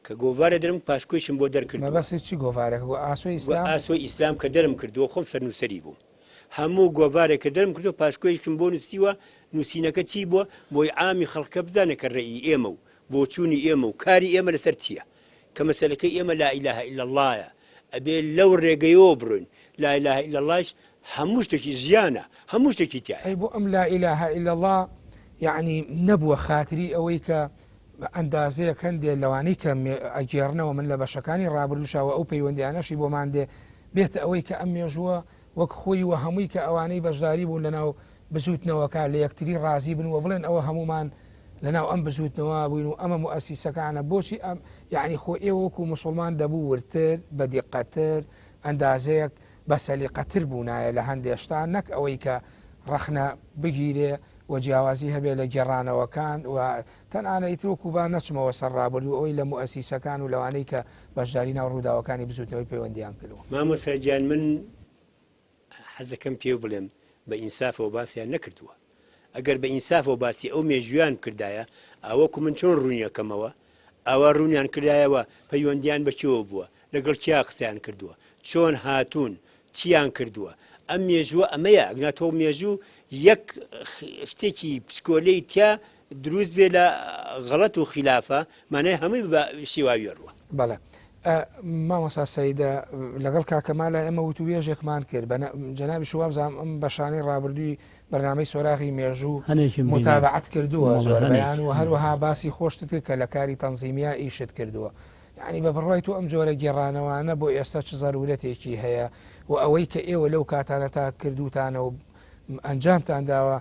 کە گۆڤارێ دەرم پاشکۆیشم بۆ دەرکردووە.
مەبەستت چ گۆڤارێکە؟ گۆ ئاسۆی ئیسلام؟
ئاسۆی ئیسلام کە دەرم کردووە خۆم سەرنووسەری بووم. هەموو گۆڤارێک کە دەرم کردووە پاشکۆیشم بۆ نووسیوە، نووسینەکە چی بووە؟ بۆی عامی خەڵکە بزانێ کە رەئی ئێمە و بۆچوونی ئێمە و کاری ئێمە لەسەر چییە. کە مەسەلەکەی ئێمە لا الە الا اللە یە ئەبێ لەو رێگەیەوە بڕۆین. لا الە الا اللە یش هەموو شتێکی ژیانە، هەموو شتێکی تیایە.
ئەی بۆ ئەم لا الە الا اللە یەعنی نەبووە خاتری ئەوەی کە بە ئەندازەیەک هەندێ لەوانەی کە ئەگێڕنەوە من لە بەشەکانی ڕابردووشا و ئەو پەیوەندیانەشی بۆمان دێ بێتە ئەوەی کە ئەم مێژووە وەک خۆی و هەمووی کە ئەوانەی بەشداری بوون لەناو بزووتنەوەکە لە یەکتری ڕازی بن و بڵێن ئەوە هەموومان لەناو ئەم بزووتنەوە بووین و ئەمە موئەسیسەکانە بۆچی ئەم یعنی خۆ ئێوە وەکو موسڵمان دەبوو وردتر بە دیقەتتر ئەندازەیەک بە سەلیقەتر بوونایە لە هەندێ شتا نەک ئەوەی کە ڕەخنە بگیرێ و جیاوازی هەبێ لە گێڕانەوەکان و تەنانە ئیتر وەکو با نەچمەوە سەر ڕابردوو ئەوەی لە موئەسیسەکان و لەوانەی کە بەشداری ناو ڕووداوەکانی بزووتنەوەی پەیوەندیان کردووە.
مامۆستا گیان من حەزەکەم پێو بڵێم بە ئینسافەوە باسیان نەکردووە ئەگەر بە ئینسافەوە باسی ئەو مێژوویان بکردایە ئاوەکو من چۆن ڕوونیەکەمەوە ئاوا ڕوونیان کردایەوە پەیوەندیان بە کێوە بووە لەگەڵ کیا قسەیان کردووە چۆن هاتوون چیان کردووە ئەم مێژووە ئەمەیە ئەگنا تۆ مێژوو یەک شتێکی پچکۆلەی تیا دروست بێ لە غەڵەت و خیلافە مانای هەمووی بە شێواویە ڕوە.
بەڵێ مامۆستا سەیدە لەگەڵ کاک کەمالا ئێمە وتووێژێکمان کرد بە جەنابیش وابزانم ئەم بەشانەی ڕابردووی بەرنامەی سۆراغی مێژوو
هەنێکیم بینی.
متابعەت کردووە
بەڵێ،
زۆربەیان و
هەنێک.
هەروەها باسی خۆشتت کرد کە لە کاری تەنزیمیا ئیشت کردووە یعنی بە بڕوای تۆ ئەم جۆرە گێڕانەوانە بۆ ئێستا چ زەرورەتێکی هەیە و ئەوەی کە ئێوە لەو کاتانە تا کردوتانە و ئەنجامتان داوە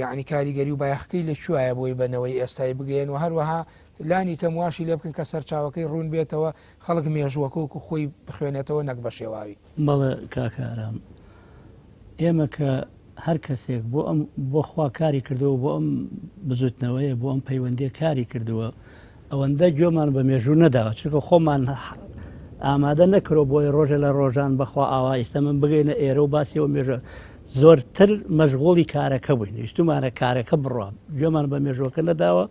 یعنی کاریگەری و بایەخەکەی لە کوایە بۆی بە نەوەی ئێستای بگەیەن و هەروەها لانی کەم واشی لێ بکەن کە سەرچاوەکەی ڕوون بێتەوە خەڵک مێژووەکە وەکو خۆی بخوێنێتەوە نەک بە شێواوی.
بەڵێ کاکە ئارام ئێمە کە هەر کەسێک بۆ ئەم بۆ خوا کاری کردووە بۆ ئەم بزوتنەوەیە بۆ ئەم پەیوەندیە کاری کردووە ئەوەندە گوێمان بە مێژوو نەداوە چونکە خۆمان ئامادە نەکرۆ بۆی ڕۆژە لە ڕۆژان بەخوا ئاوا ئیستا من بگەینە ئێرە و باسی ئەو مێژە زۆرتر مەشغوڵی کارەکە بووین ویستومانە کارەکە بڕوا گوێمان بە مێژوەکە نەداوە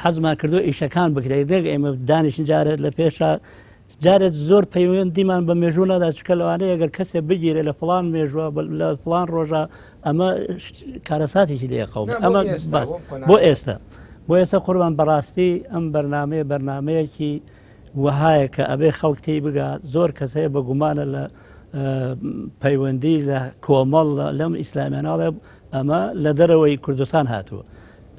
حەزمان کردو ئیشەکان بکرێت دەک ئێمە دانیشن جارێت لە پێشا جارێت زۆر پەیوەندیمان بە مێژوو نادا چکە لەوانەیە گەر کەسێ بگیرێ لە فڵان مێژوە لە فڵان ڕۆژە ئەمە کارەساتێکی لێ قەوم ئەمە باس بۆ ئێستا بۆ ئێستا قوربان بەڕاستی ئەم بەرنمەیە بەرنمەیەکی وەهایە کە ئەبێ خەڵک تێی بگا زۆر کەس هەیە بە گومانە لە پەیوەندی لە کۆمەڵ لەم ئیسلامیاناڵێ ئەمە لە دەرەوەی کوردستان هاتووە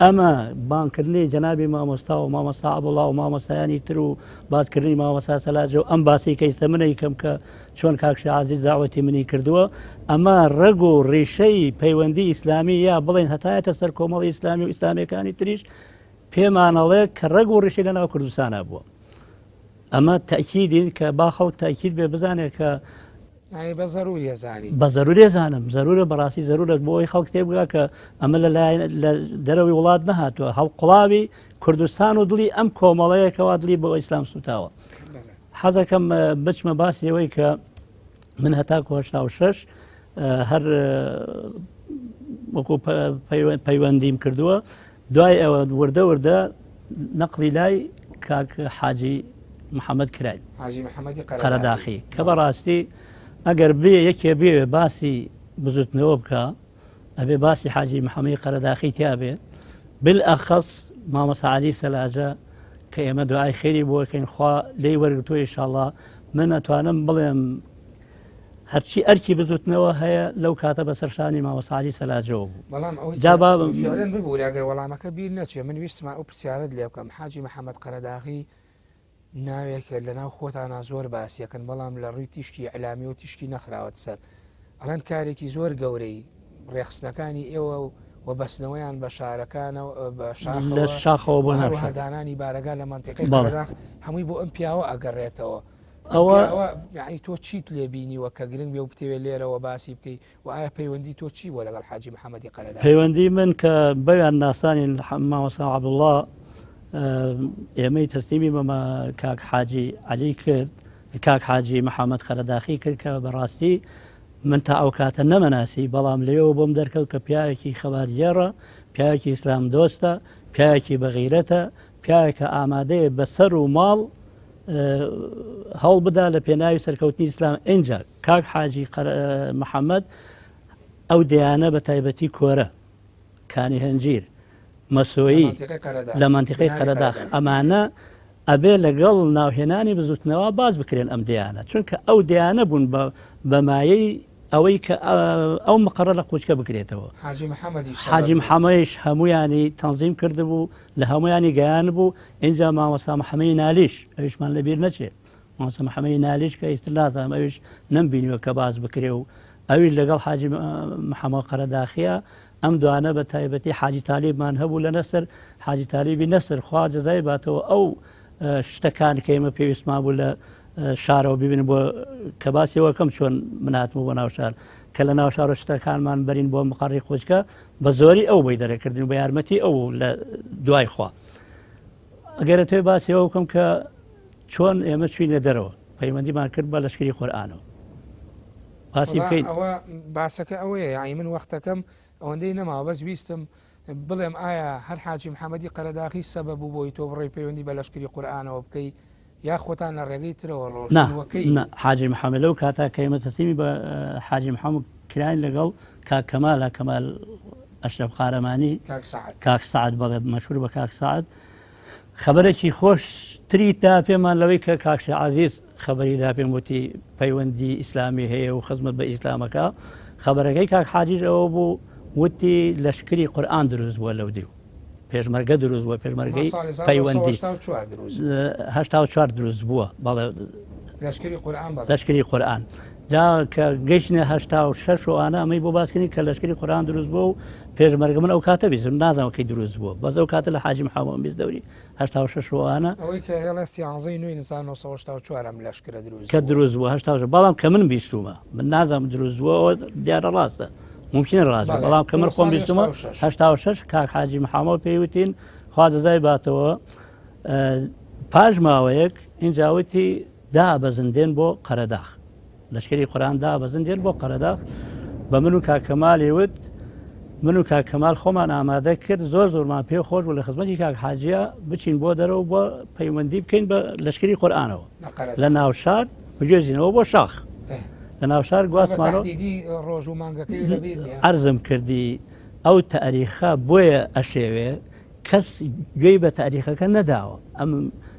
ئەمە بانکردنی جەنابی مامۆستا و مامۆستا عەبدوڵا و مامۆستایانی تر و باسکردنی مامۆستا سەلاجە و ئەم باسی کە ئیستە منەی کەم کە چۆن کاک شێخ عەزیز داوەتی منی کردووە ئەمە ڕەگ و ڕیشەی پەیوەندی ئیسلامی یا بڵێن هەتایەتە سەر کۆمەڵی ئیسلامی و ئیسلامیەکانی تریش پێمانەڵێ کە ڕەگ و ڕیشەی لەناو کوردستانە بووە ئەمە تەکیدین کە با خەڵک تاکید بێ بزانێت کە
یانی بە زەروری ئەزانی.
بە زەروری ئەزانم زەرورە بەڕاستی زەرورە بۆ ئەوەی خەڵک تێبگا کە ئەمە لە لایەن لە دەرەوەی وڵات نەهاتووە هەڵقوڵاوی کوردستان و دڵی ئەم کۆمەڵەیە کەوا دڵی بۆ ئیسلام سوتاوە حەزەکەم بچمە باسی ئەوەی کە من هەتاکو 86 هەر وەکو پەیوەندیم کردووە دوای ئەوە وردە وردە نەقلی لای کاک حاجی محەممەد کراین
حاجی محەممەدی
قەرەداخی کە بەڕاستی ئەگەر بێ یەکێ بێ باسی بزوتنەوە بکە ئەبێ باسی حاجی محەممەی قەرەداخی تیا بێ بالأخص مامۆستا عەلی سەلاجە. کە ئێمە دوعای خێری بۆ کەین خوا لێی وەرگتووە ئیشاڵا من ئەتوانم بڵێم هەرچی ئەرکی بزوتنەوە هەیە لەو کاتە بەسەر شانی مامۆستا عەلی سەلاجەوە بوو.
بەڵام ئەوەی
جا
کە
با
فعلەن ببورە ئەگەر وەڵامەکە بیر نەچێ من ویستمە ئەو پرسیارەت لێ بکەم حاجی محەممەد قەرەداغی ناوێکە لەناو خۆتانا زۆر باسیەکەن بەڵام لە ڕووی تیشکی ئیعلامی و تیشکی نەخراوەت سەر ئەڵێن کارێکی زۆر گەورەی ڕێخستنەکانی ئێوە و و بەستنەوەیان بە شارەکانەوە بە
لە
شاخەوە
شاخەوە بۆ
و
ناو
هەروەها
شار
دانانی بارەگا لە مەنتیقەی
بەڵێ
قەرەداغ هەمووی بۆ ئەم پیاوە ئەگەڕێتەوە. ئەم
ئەوە
پیاوە یەعنی تۆ چیت لێ بینیوە کە گرنگ بێ و بتەوێ لێرەوە باسی بکەی و ئایا پەیوەندی تۆ چی بووە لەگەڵ حاجی محەمەدی قەرەداغی؟
پەیوەندی من کە بەویان ناسانین مامۆستا عەبدوڵڵا ئێمەی تەسلیمی بە کاک حاجی عەلی کرد کاک حاجی محەممەد قەرەداخی کرد کە بەڕاستی من تا ئەو کاتە نەمەناسی بەڵام لەوێوە بۆم دەرکەوت کە پیاوێکی خەباتگێڕە پیاوێکی ئیسلام دۆستە پیاوێکی بەغیرەتە پیاوێکە ئامادەیە بەسەر و ماڵ هەوڵ بدا لە پێناوی سەرکەوتنی ئیسلام ئینجا کاک حاجی محەممەد ئەو دەیانە بە تایبەتی کۆرە کانی هەنجیر مەسۆیی لە مەنتیقەی قەرەداخ ئەمانە ئەبێ لەگەڵ ناوهێنانی بزوتنەوە باز بکرێن ئەم دەیانە چونکە ئەو دەیانە بوون بە مایەی ئەوەی کە ئەو مقەڕە لە قوچکە بکرێتەوە.
حاجی
محەمەدیش هەموویانی تەنزیم کردبوو، لە هەموویانی گەیان بوو، ئینجا مامۆستا محەمەی نالیش، ئەویشمان لەبیر نەچێ، مامۆستا محەمەی نالیش کە ئیستر نازانم ئەویش نەمبینیوە کە باس بکرێ و ئەویش لەگەڵ حاجی محەمەد قەرەداخییە، ئەم دوانە بە تایبەتی حاجی تالیبمان هەبوو لە نەسر، حاجی تالیبی نەسر خوا جەزای باتەوە ئەو شتەکان کە ئێمە پێویستمان بوو لە شارەوە ببینن بۆ کە باسی وەکەم چۆن من هاتمەوە بۆ ناو شار کە لە ناو شارە شتەکانمان بەرین بۆ مقڕی قوچکە بە زۆری ئەو بۆی دەرەکردن بە یارمەتی ئەو لە دوای خوا ئەگەرە توێ باسی ئەو بکەم کە چۆن ئێمە چوینە دەرەوە پەیوەندیمان کرد بە لەشکری قورئانەوە باسی بکەین
ئەوە باسەکە ئەوەیە یعنی من وەختەکەم ئەوەندەی نەماوە بەس ویستم بڵێم ئایا هەر حاجی محەمەدی قەرەداغی سەبەب بوو بۆی تۆ بڕۆی پەیوەندی بە لەشکری قورئانەوە بکەی یا خۆتان لە ڕێگەی ترەوە
نا
ڕۆشتن وەکەی
نا حاجی محەمەد لەو کاتە کە ئێمە تەسلیمی بە حاجی محەمەد کراین لەگەڵ کاک کەمالە کەمال ئەشرەف قارەمانی
کاک سەعد
کاک سەعد بەڵێ مەشهور بە کاک سەعد خەبەرێکی خۆش تری دا پێمان لەوەی کە کاک شێخ عەزیز خەبەری دا پێم وتی پەیوەندی ئیسلامی هەیە و خزمەت بە ئیسلامەکە خەبەرەکەی کاک حاجیش ئەوە بوو وتی لەشکری قورئان دروست بووە لەو دیو پێشمەرگە دروست بووە پێشمەرگەی پەیوەندی 84 دروست بووە بەڵێ
لەشکری قورئان
لەشکری قورئان جا کە گەیشتنە 86 و ئانە ئەمەی بۆ باسکردین کە لەشکری قورئان دروست بووە و پێشمەرگە من ئەو کاتە بیستم نازانم کەی دروست بووە بەس ئەو کاتە لە حاجی محەمەد بیست دەوری 86 و ئانە
ئەوەی کە هێڵێ سیانزەی نوێی 1984 ئەم لەشکرە دروست
کە دروست بووە 86 بەڵام کە من بیستومە من نازانم دروست بووە ئەوە دیارە ڕاستە ممکنە ڕاست بێ بەڵام کە من خۆم بیستومە 86 کاک حاجی محەمەد پێی وتین خوا جەزای باتەوە پاش ماوەیەک ئینجا وتی دابەزن دێن بۆ قەرەداخ لەشکری قورئان دابەزن دێن بۆ قەرەداخ بە من و کاک کەمالی وت من و کاک کەمال خۆمان ئامادە کرد زۆر زۆرمان پێ خۆش بوو لە خزمەتی کاک حاجیە بچین بۆ دەرەوە بۆ پەیوەندی بکەین بە لەشکری قورئانەوە لە ناوشار بگوێزینەوە بۆ شاخ لە ناوشار گواستمانەوە
ڕۆژ و مانگەکەی لەبیر نییە
عەرزم کردی ئەو تاریخە بۆیە ئەشێوێ کەس گوێی بە تاریخەکە نەداوە ئەم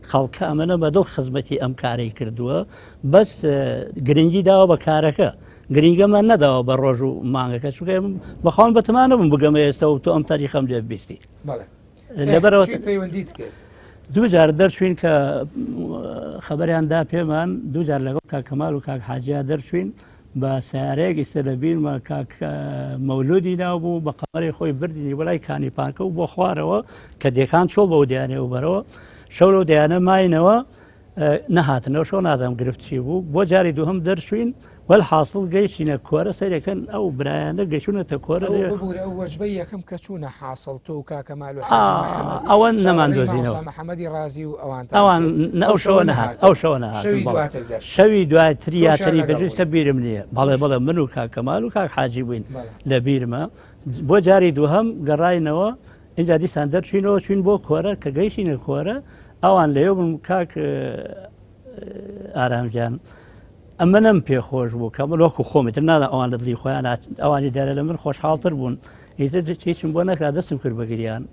خەڵکە ئەمەە بە دڵ خزمەتی ئەم کارەی کردووە بەس گرنگی داوە بە کارەکە گرنگەمان نەداوە بە ڕۆژ و مانگەکە چونکە بەخوان بەتەمانە بووم بگەمە ئێستا و تۆ ئەم تاریخەم لێ بیستی
لەبەرەوە پەیوەندیت کرد
دووجار دەرچوین کە خەبەریان دا پێمان دووجار لەگەڵ کاک کەمال و کاک حاجیا دەرچوین بە سەیارەیەک ئیستە لە بیرمە کاک مەولودی ناو بوو بە قەمەرەی خۆی بردنی بۆ لای کانی پانکە و بۆ خوارەوە کە دێکان چۆڵ بەو دیانێ و بەرەوە شەو لەو دیانە ماینەوە نەهاتنەوە شەو نازانم گرفت چی بوو بۆ جاری دووهەم دەرچوین وەلحاسڵ گەیشتینە کۆرە سەیرەکەن ئەو برایانە گەیشتونەتە کۆرە
ئەو ببورە ئەو وەجبەی یەکەم کە چوونە حاسڵ تۆ و کاکە مال و حاجی محەمەد
ئەوە
چاوەڕێی
نەمان
مامۆستا
دۆزینەوە
محەمەدی ڕازی و ئەوانتان
ئەوان
کرد
نە
ئەو
ئەو
شەوە
شەوە نەهات
نەهاتن
ئەو شەوە نەهاتن
شەوی
بەڵێ
دواتر گەشت
شەوی دواتر یا
تۆشیان
چەنی
لەگەڵ
پێشوو
بوون
سە بیرم نییە بەڵێ بەڵێ من و کاک کەمال و کاک حاجی بووین
بەڵێ
لە بیرمە بۆ جاری دووهەم گەڕاینەوە ئینجا دیسان دەرچوینەوە چوین بۆ کۆرە کە گەیشتینە کۆرە ئەوان لەوێ بوون کاک ئارام گیان ئەمنم پێ خۆش بوو کە من وەکو خۆم ئیتر ناڵێم ئەوان لە دڵی خۆیان ئەوانی دیارە لە من خۆشحاڵتر بوون ئیتر هیچم بۆ نەکرا دەستم کرد بە گریان.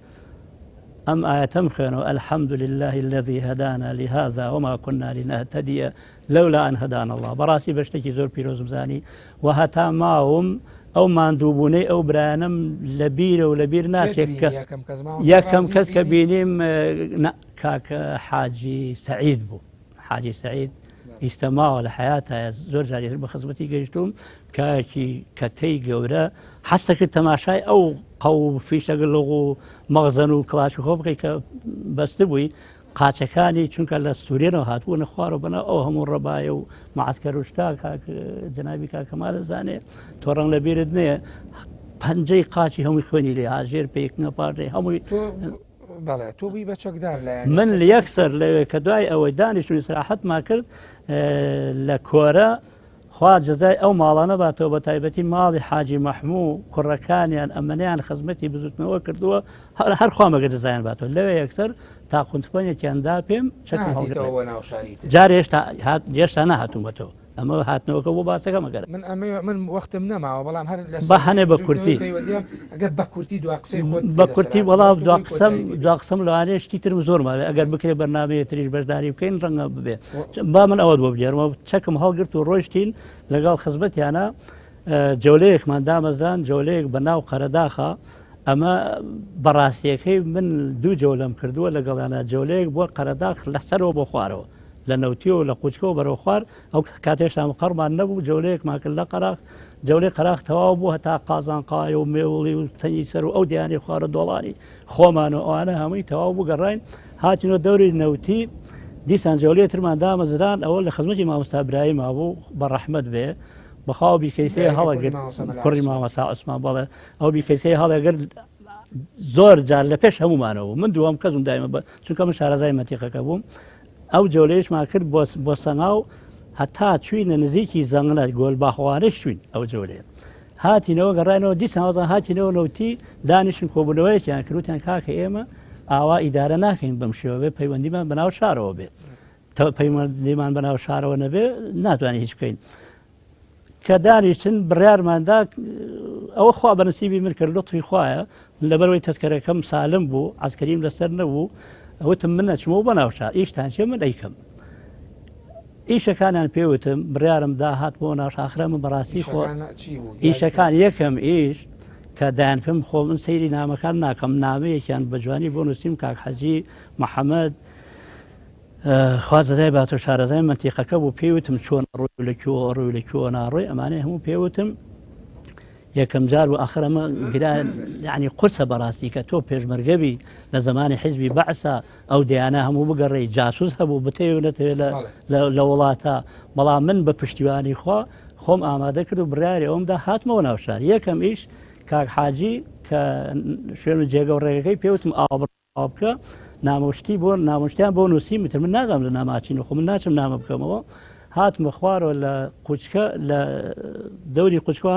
ئەم ئایەتەم خوێنەوە الحمد لله الذي هدانا لهذا وما كنا لنهتدي لولا ان هدانا الله بەڕاستی بە شتێکی زۆر پیرۆزم زانی و هەتا ماوم ئەو ماندووبوونەی ئەو برایانم لە بیرە و لە بیر ناچێت کە یەکەم کەس کە بینیم کاک حاجی سەعید بوو حاجی سەعید ئیستە ماوە لە حیاتایە زۆر جاری بە خزمەتی گەیشتوم پیاوێکی کەتەی گەورە حەستەکرد تەماشای ئەو قەو فیشەک لغ و مەغزەن و کڵاش خۆ بکەی کە بەست بووی قاچەکانی چونکە لە سوورێنەوە هاتبوونە خوارەوە بەنا ئەو هەموو ڕەبایە و معسکەر و شتا کاک جەنابی کاکەمالە زانێ تۆ ڕەنگ لە بیرت نەیە پەنجەی قاچی هەمووی خوێنی لێ هاژێر پێکنە پارێ هەمووی
بەڵێ تۆ بووی بە چەکدار لە
من یەکسەر لەوێ کە دوای ئەوەی دانیشتون ئیسراحەتمان کرد لە کۆرە خوا جەزای ئەو ماڵانە باتەوە بە تایبەتی ماڵی حاجی مەحموو کوڕەکانیان ئەمەنیان خزمەتی بزوتنەوە کردووە هەر هەر خوا مەگەر جەزایان باتەوە لەوێ یەکسەر تا قونتفۆنێکیان دا پێم چەکم هەڵگرت جارێ هێشتا هێشتا نەهاتوومەتەوە ئەمە هاتنەوەکە بۆ باسەکە مەگەر
من ئەمە من وەختم نەماوە بەڵام هەر
لە بە هەنێ بە کورتی
ئەگەر بە کورتی دوا قسەی خۆت
بە کورتی وەڵا دوا قسەم دوا قسەم لەوانەیە شتی ترم زۆر ماوێ ئەگەر بکرێ بەرنامەیە تریش بەشداری بکەین ڕەنگە ببێ با من ئەوەت بۆ بگێڕمەوە چەکم هەڵگرت و ڕۆیشتین لەگەڵ خزمەتیانە جەولەیەکمان دامەزران جەولەیەک بە ناو قەرەداخە ئەمە بەڕاستیەکەی من دوو جەولەم کردووە لەگەڵیانە جەولەیەک بۆ قەرەداخ لەسەرەوە بۆ خوارەوە لە نەوتیەوە لە قوچکەوە بەرەو خوار ئەو کاتێشتا مقەڕمان نەبوو جەولەیەکمان کرد لە قەراخ جەولەی قەراخ تەواو بوو هەتا قازان قایە و مێوڵی و تەنی سەر و ئەو دیانی خوارە دۆڵانی خۆمان و ئەوانە هەمووی تەواو بوو گەڕاین هاتینەوە دەوری نەوتی دیسان جەولەی ترمان دامەزران ئەوە لە خزمەتی مامۆستا برایما بوو بە ڕەحمەت بێ بەخوا بیکەیسێ هەڵەگرت کوڕی مامۆستا عوسمان بەڵێ ئەو بیکەیسێ هەڵەگرت زۆر جار لە پێش هەمومانەوە من دووەم کەسم دایمە بە چونکە من شارەزای مەتیقەکە بووم ئەو جەولەیشمان کرد بۆ سەنگاو هەتا چوینە نزیکی زەنگنە گۆل باخوانش چوین ئەو جەولەیە هاتینەوە گەڕانەوە دیسان هاتینەوە نەوتی دانیشن کۆبوونەوەیەکیان کروتیان کاکە ئێمە ئاوا ئیدارە ناکەین بەم شێوە بێ پەیوەندیمان بەناو شارەوە بێ پەیوەندیمان بەناو شارەوە نەبێ ناتوانین هیچ بکەین کە دانیشتن بڕیارماندا ئەوە خوا بە نسیبی من کرد لطفی خوایە لەبەرەوەی تەسکەرەکەم سالم بوو عسکەریم لەسەر نەبوو وتم من نەچمەوە بە ناوشار ئیشتان چێ من ئەیکەم ئیشەکانیان پێوتم بڕیارم دا هات بۆ ناوش ئاخرە من بەڕاستی خۆ ئیشەکان یەکەم ئیش کە دایان پێم خۆ من سەیری نامەکان ناکەم نامەیەکیان بە جوانی بۆ نووسیم کاک حەجی محەممەد خوا جەزای باتۆ شارەزای مەنتیقەکە بوو پێی وتم چۆن ڕۆی و لە کوێوە ڕۆی و لە کوێوە ناڕۆی ئەمانەی هەموو پێ وتم یەکەم جار و ئاخر ئەمە گران یعنی قورسە بەڕاستی کە تۆ پێشمەرگەبی لە زمانی حیزبی بەعسا ئەو دەیانە هەموو بگەڕێی جاسوس هەبوو بتەوێ و نەتەوێ لە وڵاتە بەڵام من بە پشتیوانی خوا خۆم ئامادە کرد و بڕیاری ئەومدا هاتمەوە ناو شار یەکەم ئیش کاک حاجی کە شوێن و جێگە و ڕێگەکەی پێوتم ئاوە بکە نامەشتی بۆ نامەشتیان بۆ نووسی متر من نازانم لە ناماچین خۆ من ناچم نامە بکەمەوە هاتمە خوارەوە لە قوچکە لە دەوری قوچکە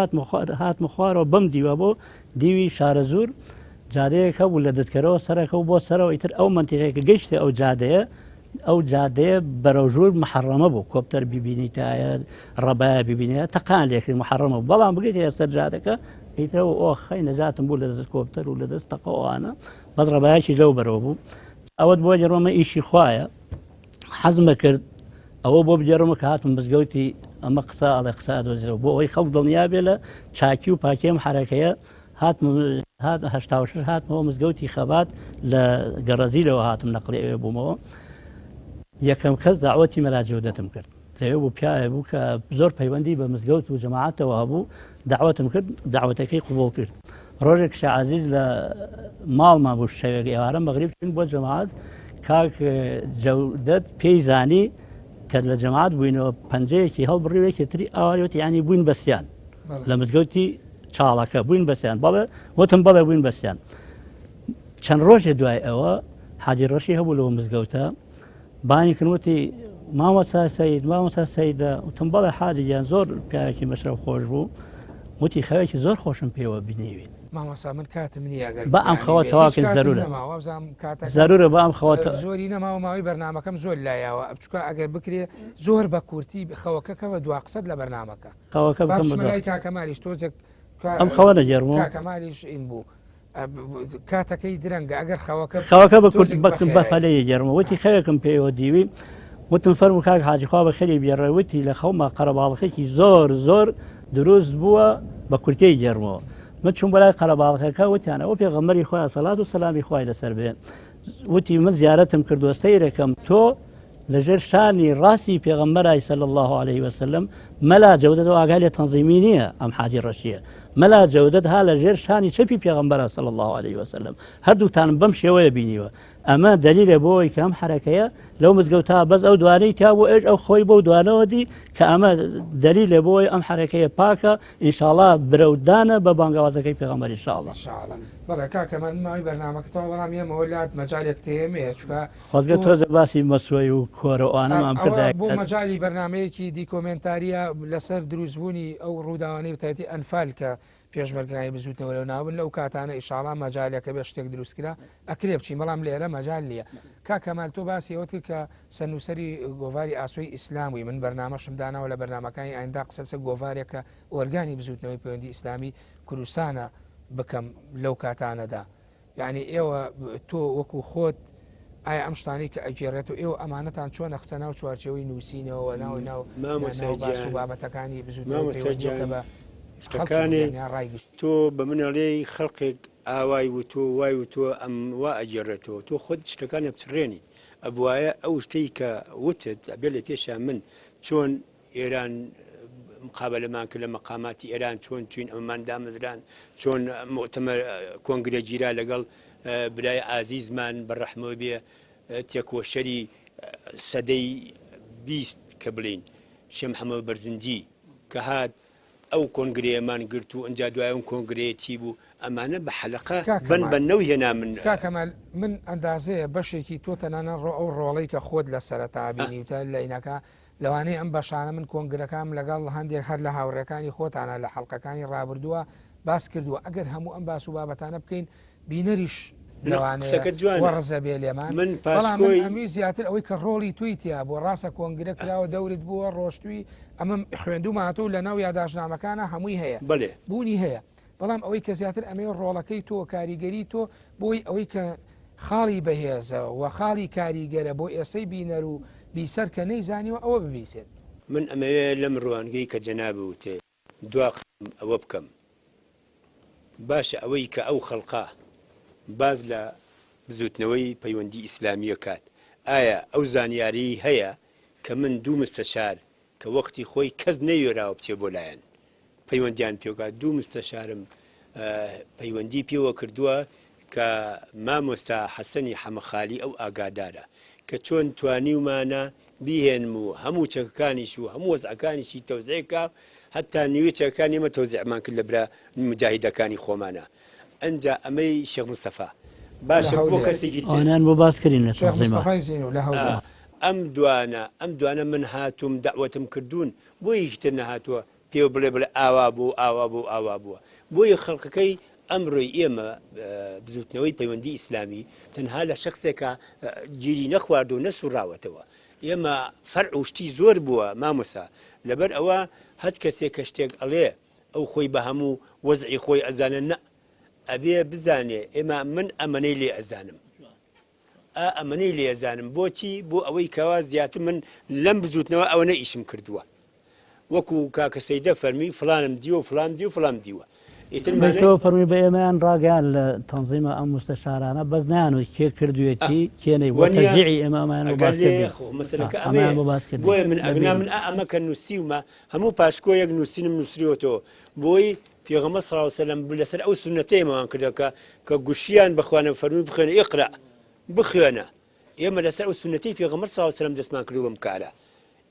هاتمە خوارەوە بەم دیوە بۆ دیوی شارەزوور جادەیەک هەبوو لە دەتکەرەوە سەرەکە و بۆ سەرەوە ئیتر ئەو منتیقەیە کە گەیشتە ئەو جادەیە ئەو جادەیە بەرەو ژوور محەڕەمە بوو کۆپتەر ببینیتایە ڕەبایە ببینێ تەقان لێکرد محەڕەمە بەڵام بگەیتە سەر جادەکە ئیترەوە ئۆ خەی نەجاتم بوو لە دەست کۆپتەر و لە دەست تەقەوانە بەس ڕەبایەکی لەو بەرەوە بوو ئەوەت بۆ گەڕۆمە ئیشی خوایە حەزمە کرد ئەوە بۆ بگێڕمە کە هاتم مزگەوتی ئەمە قسە ئەڵێ قسە ئەدۆزیەوە بۆ ئەوەی خەڵک دڵنیا بێ لە چاکی و پاکیم حرەکەیە هاتم هات 86 هاتمەوە مزگەوتی خەبات لە گەڕەزیلەوە هاتم نەقلی ئەوێ بوومەوە یەکەم کەس داوەتی مەلا جەودەتم کرد لەوێ بوو پیاوێ بوو کە زۆر پەیوەندی بە مزگەوت و جەماعەتەوە هەبوو داوەتم کرد داوەتەکەی قبوڵ کرد ڕۆژێک شا عەزیز لە ماڵمان بوو شەوێک ئێوارە مەغریب چوین بۆ جەماعەت کاک جەودەت پێی زانی کە لە جەماعەت بووینەوە پەنجەیەکی هەڵبڕی و یەکێ تری ئاوارەوەتی ینی بووین بەسیان لە مزگەوتی چاڵەکە بووین بەسیان بەڵێ وتم بەڵێ بووین بەسیان چەند ڕۆژێ دوای ئەوە حاجی ڕەشی هەبوو لەوە مزگەوتە بانگی کردم وتی مامۆستا سەید مامۆستا سەیدە وتم بەڵێ حاجی گیان زۆر پیاوێکی مەشرەف خۆش بوو وتی خەوێکی زۆر خۆشم پێوە بینیوی
مامۆستا من کاتم نییە ئەگەر
با ئەم خەوە تەواو کەین زەرورە زەرورە با ئەم خەوە
زۆری نەماوە ماوەی بەرنامەکەم زۆر لایەوە چکە ئەگەر بکرێ زۆر بە کورتی خەوەکە کەوە دوا قسەت لە بەرنامەکە
خەوەکە بکەم
لای کاکەمالیش تۆزێک
ئەم خەوە نەگێڕمەوە
کاکەمالیش ئین بوو. کاتەکەی درەنگە ئەگەر خەوەکە
خەوەکە بە کورت بەکم بە پەلەیە گێڕمەوە وتی خەوێکم پێوە دیوی وتم فەرموو کاک حاجی خوا بە خێری بێڕێ وتی لە خەوما قەرەباڵخێکی زۆر زۆر دروست بووە بە کورتەی گێڕمەوە من چوم بەلای قەرەباڵخەکە وتیان ئەوە پێغەمبەری خوایە سەلات و سەلامی خوای لەسەر بێ وتی من زیارەتم کردووە سەیرەکەم تۆ لەژێر شانی ڕاستی پێغەمبەرای صلی الله علیه وسلم مەلا جەودەت و ئاگای لە تەنظیمی نییە ئەم حاجی ڕەشیە مەلا جەودەت ها لەژێر شانی چەپی پێغەمبەرا صلی الله علیه وسلم هەردووتانم بەم شێوەیە بینیوە ئەمە دەلیلە بۆ ئەوەی کە ئەم حەرەکەیە لەو مزگەوتا بەس ئەو دوانەی تیا بۆ ئێش ئەو خۆی بەو دوانەوە دی کە ئەمە دەلیلە بۆ ئەوەی ئەم حەرەکەیە پاکە ئینشاڵا برەودانە بە بانگەوازەکەی پێغەمبەر ئینشاڵا.
ئینشاڵا بەڵێ کاکە من ماوەی بەرنامەکە تەواو بەڵام یەمەوە لات مەجالێک تێمەیە چونکە
خۆزگە تۆزێ باسی مەسوەی و کۆرە و ئەوانەمان
ئەوە
بکردایە
بۆ مەجالی بەرنامەیەکی دیکۆمێنتاریە لەسەر دروستبوونی ئەو ڕووداوانەی بەتایبەتی ئەنفال کە پێشمەرگەکانی بزوتنەوە لەو ناون لەو کاتانە ئیشاڵا مەجالەکە بێ شتێک دروست کرا ئەکرێ بچین بەڵام لێرە مەجال نییە کاک کەمال تۆ باسی ئەوەت کرد کە سەرنووسەری گۆڤاری ئاسۆی ئیسلام بووی من بەرنامەشم داناوە لە بەرنامەکانی ئایندا قسە لەسەر گۆڤارێک کە ئۆرگانی بزوتنەوەی پەیوەندی ئیسلامی کوردستانە بکەم لەو کاتانەدا یعنی ئێوە تۆ وەکو خۆت ئایا ئەم شتانەی کە ئەگێڕێت و ئێوە ئەمانەتان چۆن ئەخستە ناو چوارچێوەی نووسینەوە ناو ناو
مامۆستا
ناو باس و
گیان
بابەتەکانی بزووتنەوەی
مامۆستا
پەیوەندیەوە کە
گیان
بە خەڵکی
شتەکانێ
بگەن یان ڕای گشتی؟
تۆ بە من ئەڵێی خەڵقێک ئاوای وتووە وای وتووە ئەم وا ئەگێڕێتەوە تۆ خۆت شتەکان ئەپچڕێنیت ئەبوایە ئەو شتەی کە وتت ئەبێ لە پێشا من چۆن ئێران مقابەلەمان کرد لە مەقاماتی ئێران چۆن چوین ئەمەمان دامەزران چۆن مؤتەمەر کۆنگرە گیرا لەگەڵ برای ئازیزمان بە ڕەحمەوە بێ تێکۆشەری سەدەی 20 کە بڵین شێ محەممەد بەرزنجی کە هات ئەو کۆنگرەیەمان گرت و ئەجا دوای ئەم کۆنگرەیە چی بوو ئەمانە بە حەلەقە
کاک
بن
کەمال
بە نەو هێنا من
کاک کەمال من ئەندازەیە بەشێکی تۆ تەنانەت ڕۆ ئەو ڕۆڵەی کە خۆت لە سەرەتا بینیوتە لە ئینەکە لەوانەیە ئەم بەشانە من کۆنگرەکانم لەگەڵ هەندێک هەر لە هاوڕێکانی خۆتانە لە حەڵقەکانی ڕابردووە باس کردووە ئەگەر هەموو ئەم باس و بابەتانە بکەین بینەریش لەوانەیە
قسەکەت جوانە
وەڕزە بێ لێمان
من
بەڵام من
پاشکۆی
ئەمویست زیاتر ئەوەی کە ڕۆڵی تۆی تیا بووە ڕاستە کۆنگرە کراوە دەورت بووە ڕۆشتووی ئەمەم خوێندووماتەوە لە ناو یاداشتنامەکانە هەمووی هەیە
بەلێ.
بوونی هەیە بەڵام ئەوەی کە زیاتر ئەمەوێ ڕۆڵەکەی تۆ کاریگەری تۆ بۆی ئەوەی کە خاڵی بەهێزە و خاڵی کاریگەرە بۆ ئێسەی بینەر و بیسەر کە نەیزانیوە ئەوە ببیسێت.
من ئەمەوێ لەم ڕوانگەی کە جەنابت وتت دوا قسەم ئەوە بکەم باشە ئەوەی کە ئەو خەڵقە باس لە بزوتنەوەی پەیوەندی ئیسلامیە کات ئایا ئەو زانیاریەی هەیە کە من دوو مستەشار کە وەختی خۆی کەس نەیوێراوە بچێ بۆ لایان پەیوەندیان پێوکا دوو مستەشارم پەیوەندی پێوە کردووە کە مامۆستا حەسەنی حەمەخالی ئەو ئاگادارە کە چۆن توانیومانە بیهێنم و هەموو چەکەکانیش و هەموو وەزعەکانیشی تەوزیع کا هەتا نیوەی چەکەکانی ئێمە تەوزیعمان کرد لە برا موجاهیدەکانی خۆمانە ئەنجا ئەمەی شێخ مستەفا
لە
باشە بۆ
هەولێر.
کەسێکی تر
ئەوانیان بۆ باس کردین لە
شێخ
تەنزیما.
مستەفای زینو لە هەولێر.
ئەم دوانە ئەم دوانە من هاتووم دەعوەتم کردوون بۆ یەکی تر نەهاتووە پێو بڵێ بڵێ ئاوا بوو و ئاوا بوو و ئاوا بووە بۆیە خەڵکەکەی ئەمڕۆی ئێمە بزوتنەوەی پەیوەندی ئیسلامی تەنها لە شەخسێکا گیری نەخواردوە و نەسوڕاوەتەوە ئێمە فەرع و شتی زۆر بووە مامۆسا لەبەر ئەوە هەچ کەسێک کە شتێک ئەڵێ ئەو خۆی بە هەموو وەزعی خۆی ئەزانێ نە ئەبێ بزانێ ئێمە من ئەمەنەی لێ ئەزانم ئا ئەمەنەی لێ ئەزانم بۆچی بۆ ئەوەی کەوا زیاتر من لەم بزوتنەوە ئەوەنە ئیشم کردووە وەکو کاکە سەیدە فەرمی فڵانم دیوە و فڵام دیوە و فڵام دیوە ئیتر مانای.
تۆ فەرمی بە ئێمەیان ڕاگەیان لە تەنزیمە ئەم مستەشارانە بەس نەیانوت کێ کردوێتی کێ نەی بۆ
وەنیە
تەشجیعی ئێمە ئەمەیان بۆ
ئەگەر
باس
لێ
کردین
خۆ مەسەلەکە
ئەمەیان
ئەمەیە
بۆ باس کردین
بۆیە من ئەگنا
لەبیرم.
من ئا ئەمە کە نووسیومە هەموو پاشکۆیەک نووسینم نووسریوەتەوە بۆی پێغەمبەر صلی اللە علیە وسلم لەسەر ئەو سوننەتە ئێمەمان کردووە کە کە گوشیان بەخوانە فەرمووی بخوێنە اقرا بخوێنە ئێمە لەسەر ئەو سوننەتەی پێغەمبەر صلی اللە علیە وسلم دەستمان کردووە بەم کارە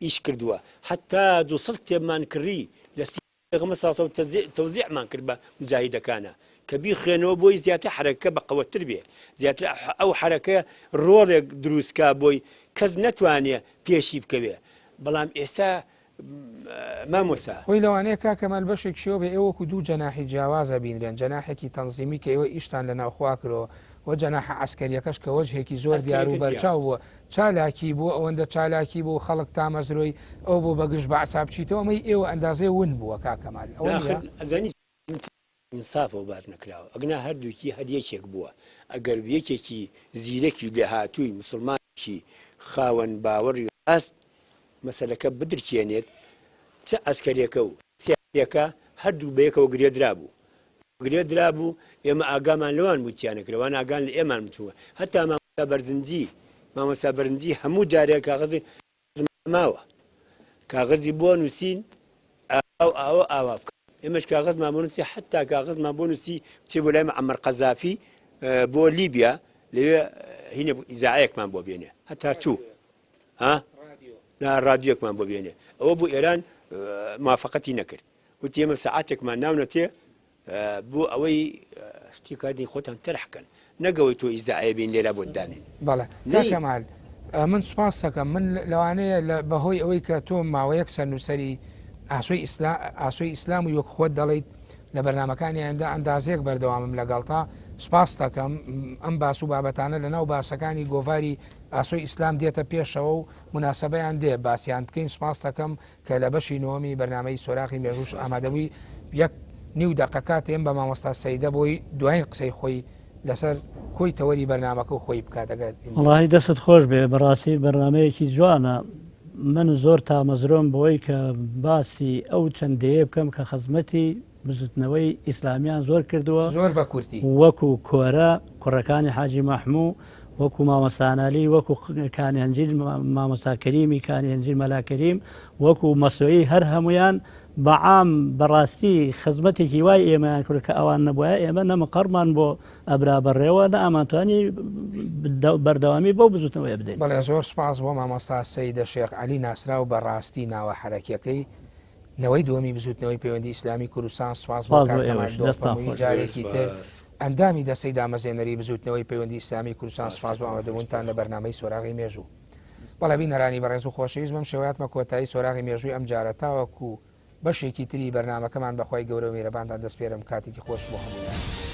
ئیش کردووە حتا 200 کتێبمان کڕی لە پێغەمبەر صلی اللە علیە وسلم تەوزیعمان کرد بە مجاهیدەکانە کە بیخوێنەوە بۆی زیاتر حەرەکە بە قەوەتر بێ زیاتر ئەو حەرەکە ڕۆڵێک دروست کا بۆی کەس نەتوانێ پێشی بکەوێ بەڵام ئێستا مامۆستا.
خۆی لەوانەیە کاک کەمال بەشێک شێوە بێ ئێوە وەکو دوو جەناحی جیاواز ئەبینرێن جەناحێکی تەنزیمی کە ئێوە ئیشتان لە ناوخۆا کرۆ و جەناحە عەسکەریەکەش کە وەجهێکی زۆر دیار و
عەسکەریەکە جیا.
بەرچاو بووە چالاکی بووە ئەوەندە چالاکی بوو خەڵک تامەزرۆی ئەو بوو بە گژ بەعسا بچیتەوە ئەمەی ئێوە ئەندازەی ون بووە کاک کەمال ئەوە
ناخر
نیە؟
ئەزانی. ئینسافەوە باس نەکراوە ئەگنا هەردووکی هەر یەکێک بووە ئەگەر یەکێکی زیرەکی لێهاتووی مسوڵمانێکی خاوەن باوەڕی ڕاست مەسەلەکە بدرکێنێت چ عەسکەرێکە و سیاسیەکە هەردوو بەیەکەوە گرێدرابوو گرێدرابوو ئێمە ئاگامان لەوان بوو چیانە کرد ئەوان ئاگان لە ئێمان بچووە هەتا مامۆستا بەرزنجی مامۆستا بەرزنجی هەموو جارێک کاغەزی ماوە کاغەزی بۆ نووسین ئاوا و ئاوا ئاوا بکە ئێمەش کاغەزمان بۆ نووسی حتا کاغەزمان بۆ نووسی بچێ بۆ لای معەمەر قەزافی بۆ لیبیا لەوێ هینە ئیزاعەیەکمان بۆ بێنێ هەتا چوو ها نا رادیۆکمان بۆ بێنێ ئەوە بۆ ئێران موافقەتی نەکرد وتی ئێمە سەعاتێکمان ناونەتێ بۆ ئەوەی شتی کردی خۆتان تەرح کەن نەگەوەی تۆ ئیزاعەیە بین لێرە بۆت دانێن.
بەڵێ کاک کەمال من سوپاست دەکەم من لەوانەیە لە بەهۆی ئەوەی کە تۆ ماوەیەک سەرنووسەری ئاسۆی ئیسلا ئاسۆی ئیسلام و وەک خۆت دەڵیت لە بەرنمەکانی ئەندە ئەندازەیەک بەردەوامم لەگەڵتا سوپاست دەکەم ئەم باس و بابەتانە لەناو باسەکانی گۆڤاری ئاسۆی ئیسلام دێتە پێشەوە و مناسبەیان دێ باسییان بکەین سوپاست دەکەم کە لە بەشی نۆمی بەرنامەی سۆراخی مێژووش ئامادەبووی یەک نیو دەقە کاتێم بە مامۆستا سەیدە بۆی دوایین قسەی خۆی لەسەر کۆی تەوەری بەرنامەکە و خۆی بکات ئەگەر
وەڵاهی دەستت خۆش بێ بەڕاستی بەرنامەیەکی جوانە من زۆر تامەزرۆم بۆی کە باسی ئەو چەند دەیە بکەم کە خزمەتی بزوتنەوەی ئیسلامیان زۆر کردووە
زۆر بە کورتی.
وەکو کۆرە کوڕەکانی حاجی مەحموو وەکو مامۆستا نالی وەکو کانی هەنجیر مامۆستا کەریمی کانی هەنجیر مەلا کەریم وەکو مەسۆیی هەر هەمویان بە عام بەڕاستی خزمەتێکی وای ئێمەیان کرد کە ئەوان نەبوایە ئێمە نە مقەڕمان بۆ ئەبرا بەڕێوە نە ئەمانتوانی بەردەوامی بەو بزوتنەوەیە بدەین.
بەڵێ زۆر سوپاس بۆ مامۆستا سەیدە شێخ عەلی ناسراو بە ڕاستی ناوە حەرەکیەکەی نەوەی دووەمی بزوتنەوەی پەیوەندی ئیسلامی کوردستان سوپاس بۆ
سپاس
کاک
بۆ
کەمال
ئێوەش دەستتان
دۆڵپەمووی
خۆش.
جارێکی تر
سپاس.
ئەندامی دەستەی دامەزێنەری بزوتنەوەی پەیوەندی ئیسلامی کوردستان سوپاس بۆ
دەستتان خۆش
ئامادەبوونتان لە
بێ.
بەرنامەی سۆراغی مێژوو. بەڵێ بینەرانی بەڕێز و خۆشەویست بەم شێوەیە هاتمە کۆتایی سۆراغی مێژووی ئەم جارە تاوەکو بەشێکی تری بەرنامەکەمان بەخوای گەورە و میرەبانتان دەسپێرم کاتێکی خۆش بۆ هەموو لایەک.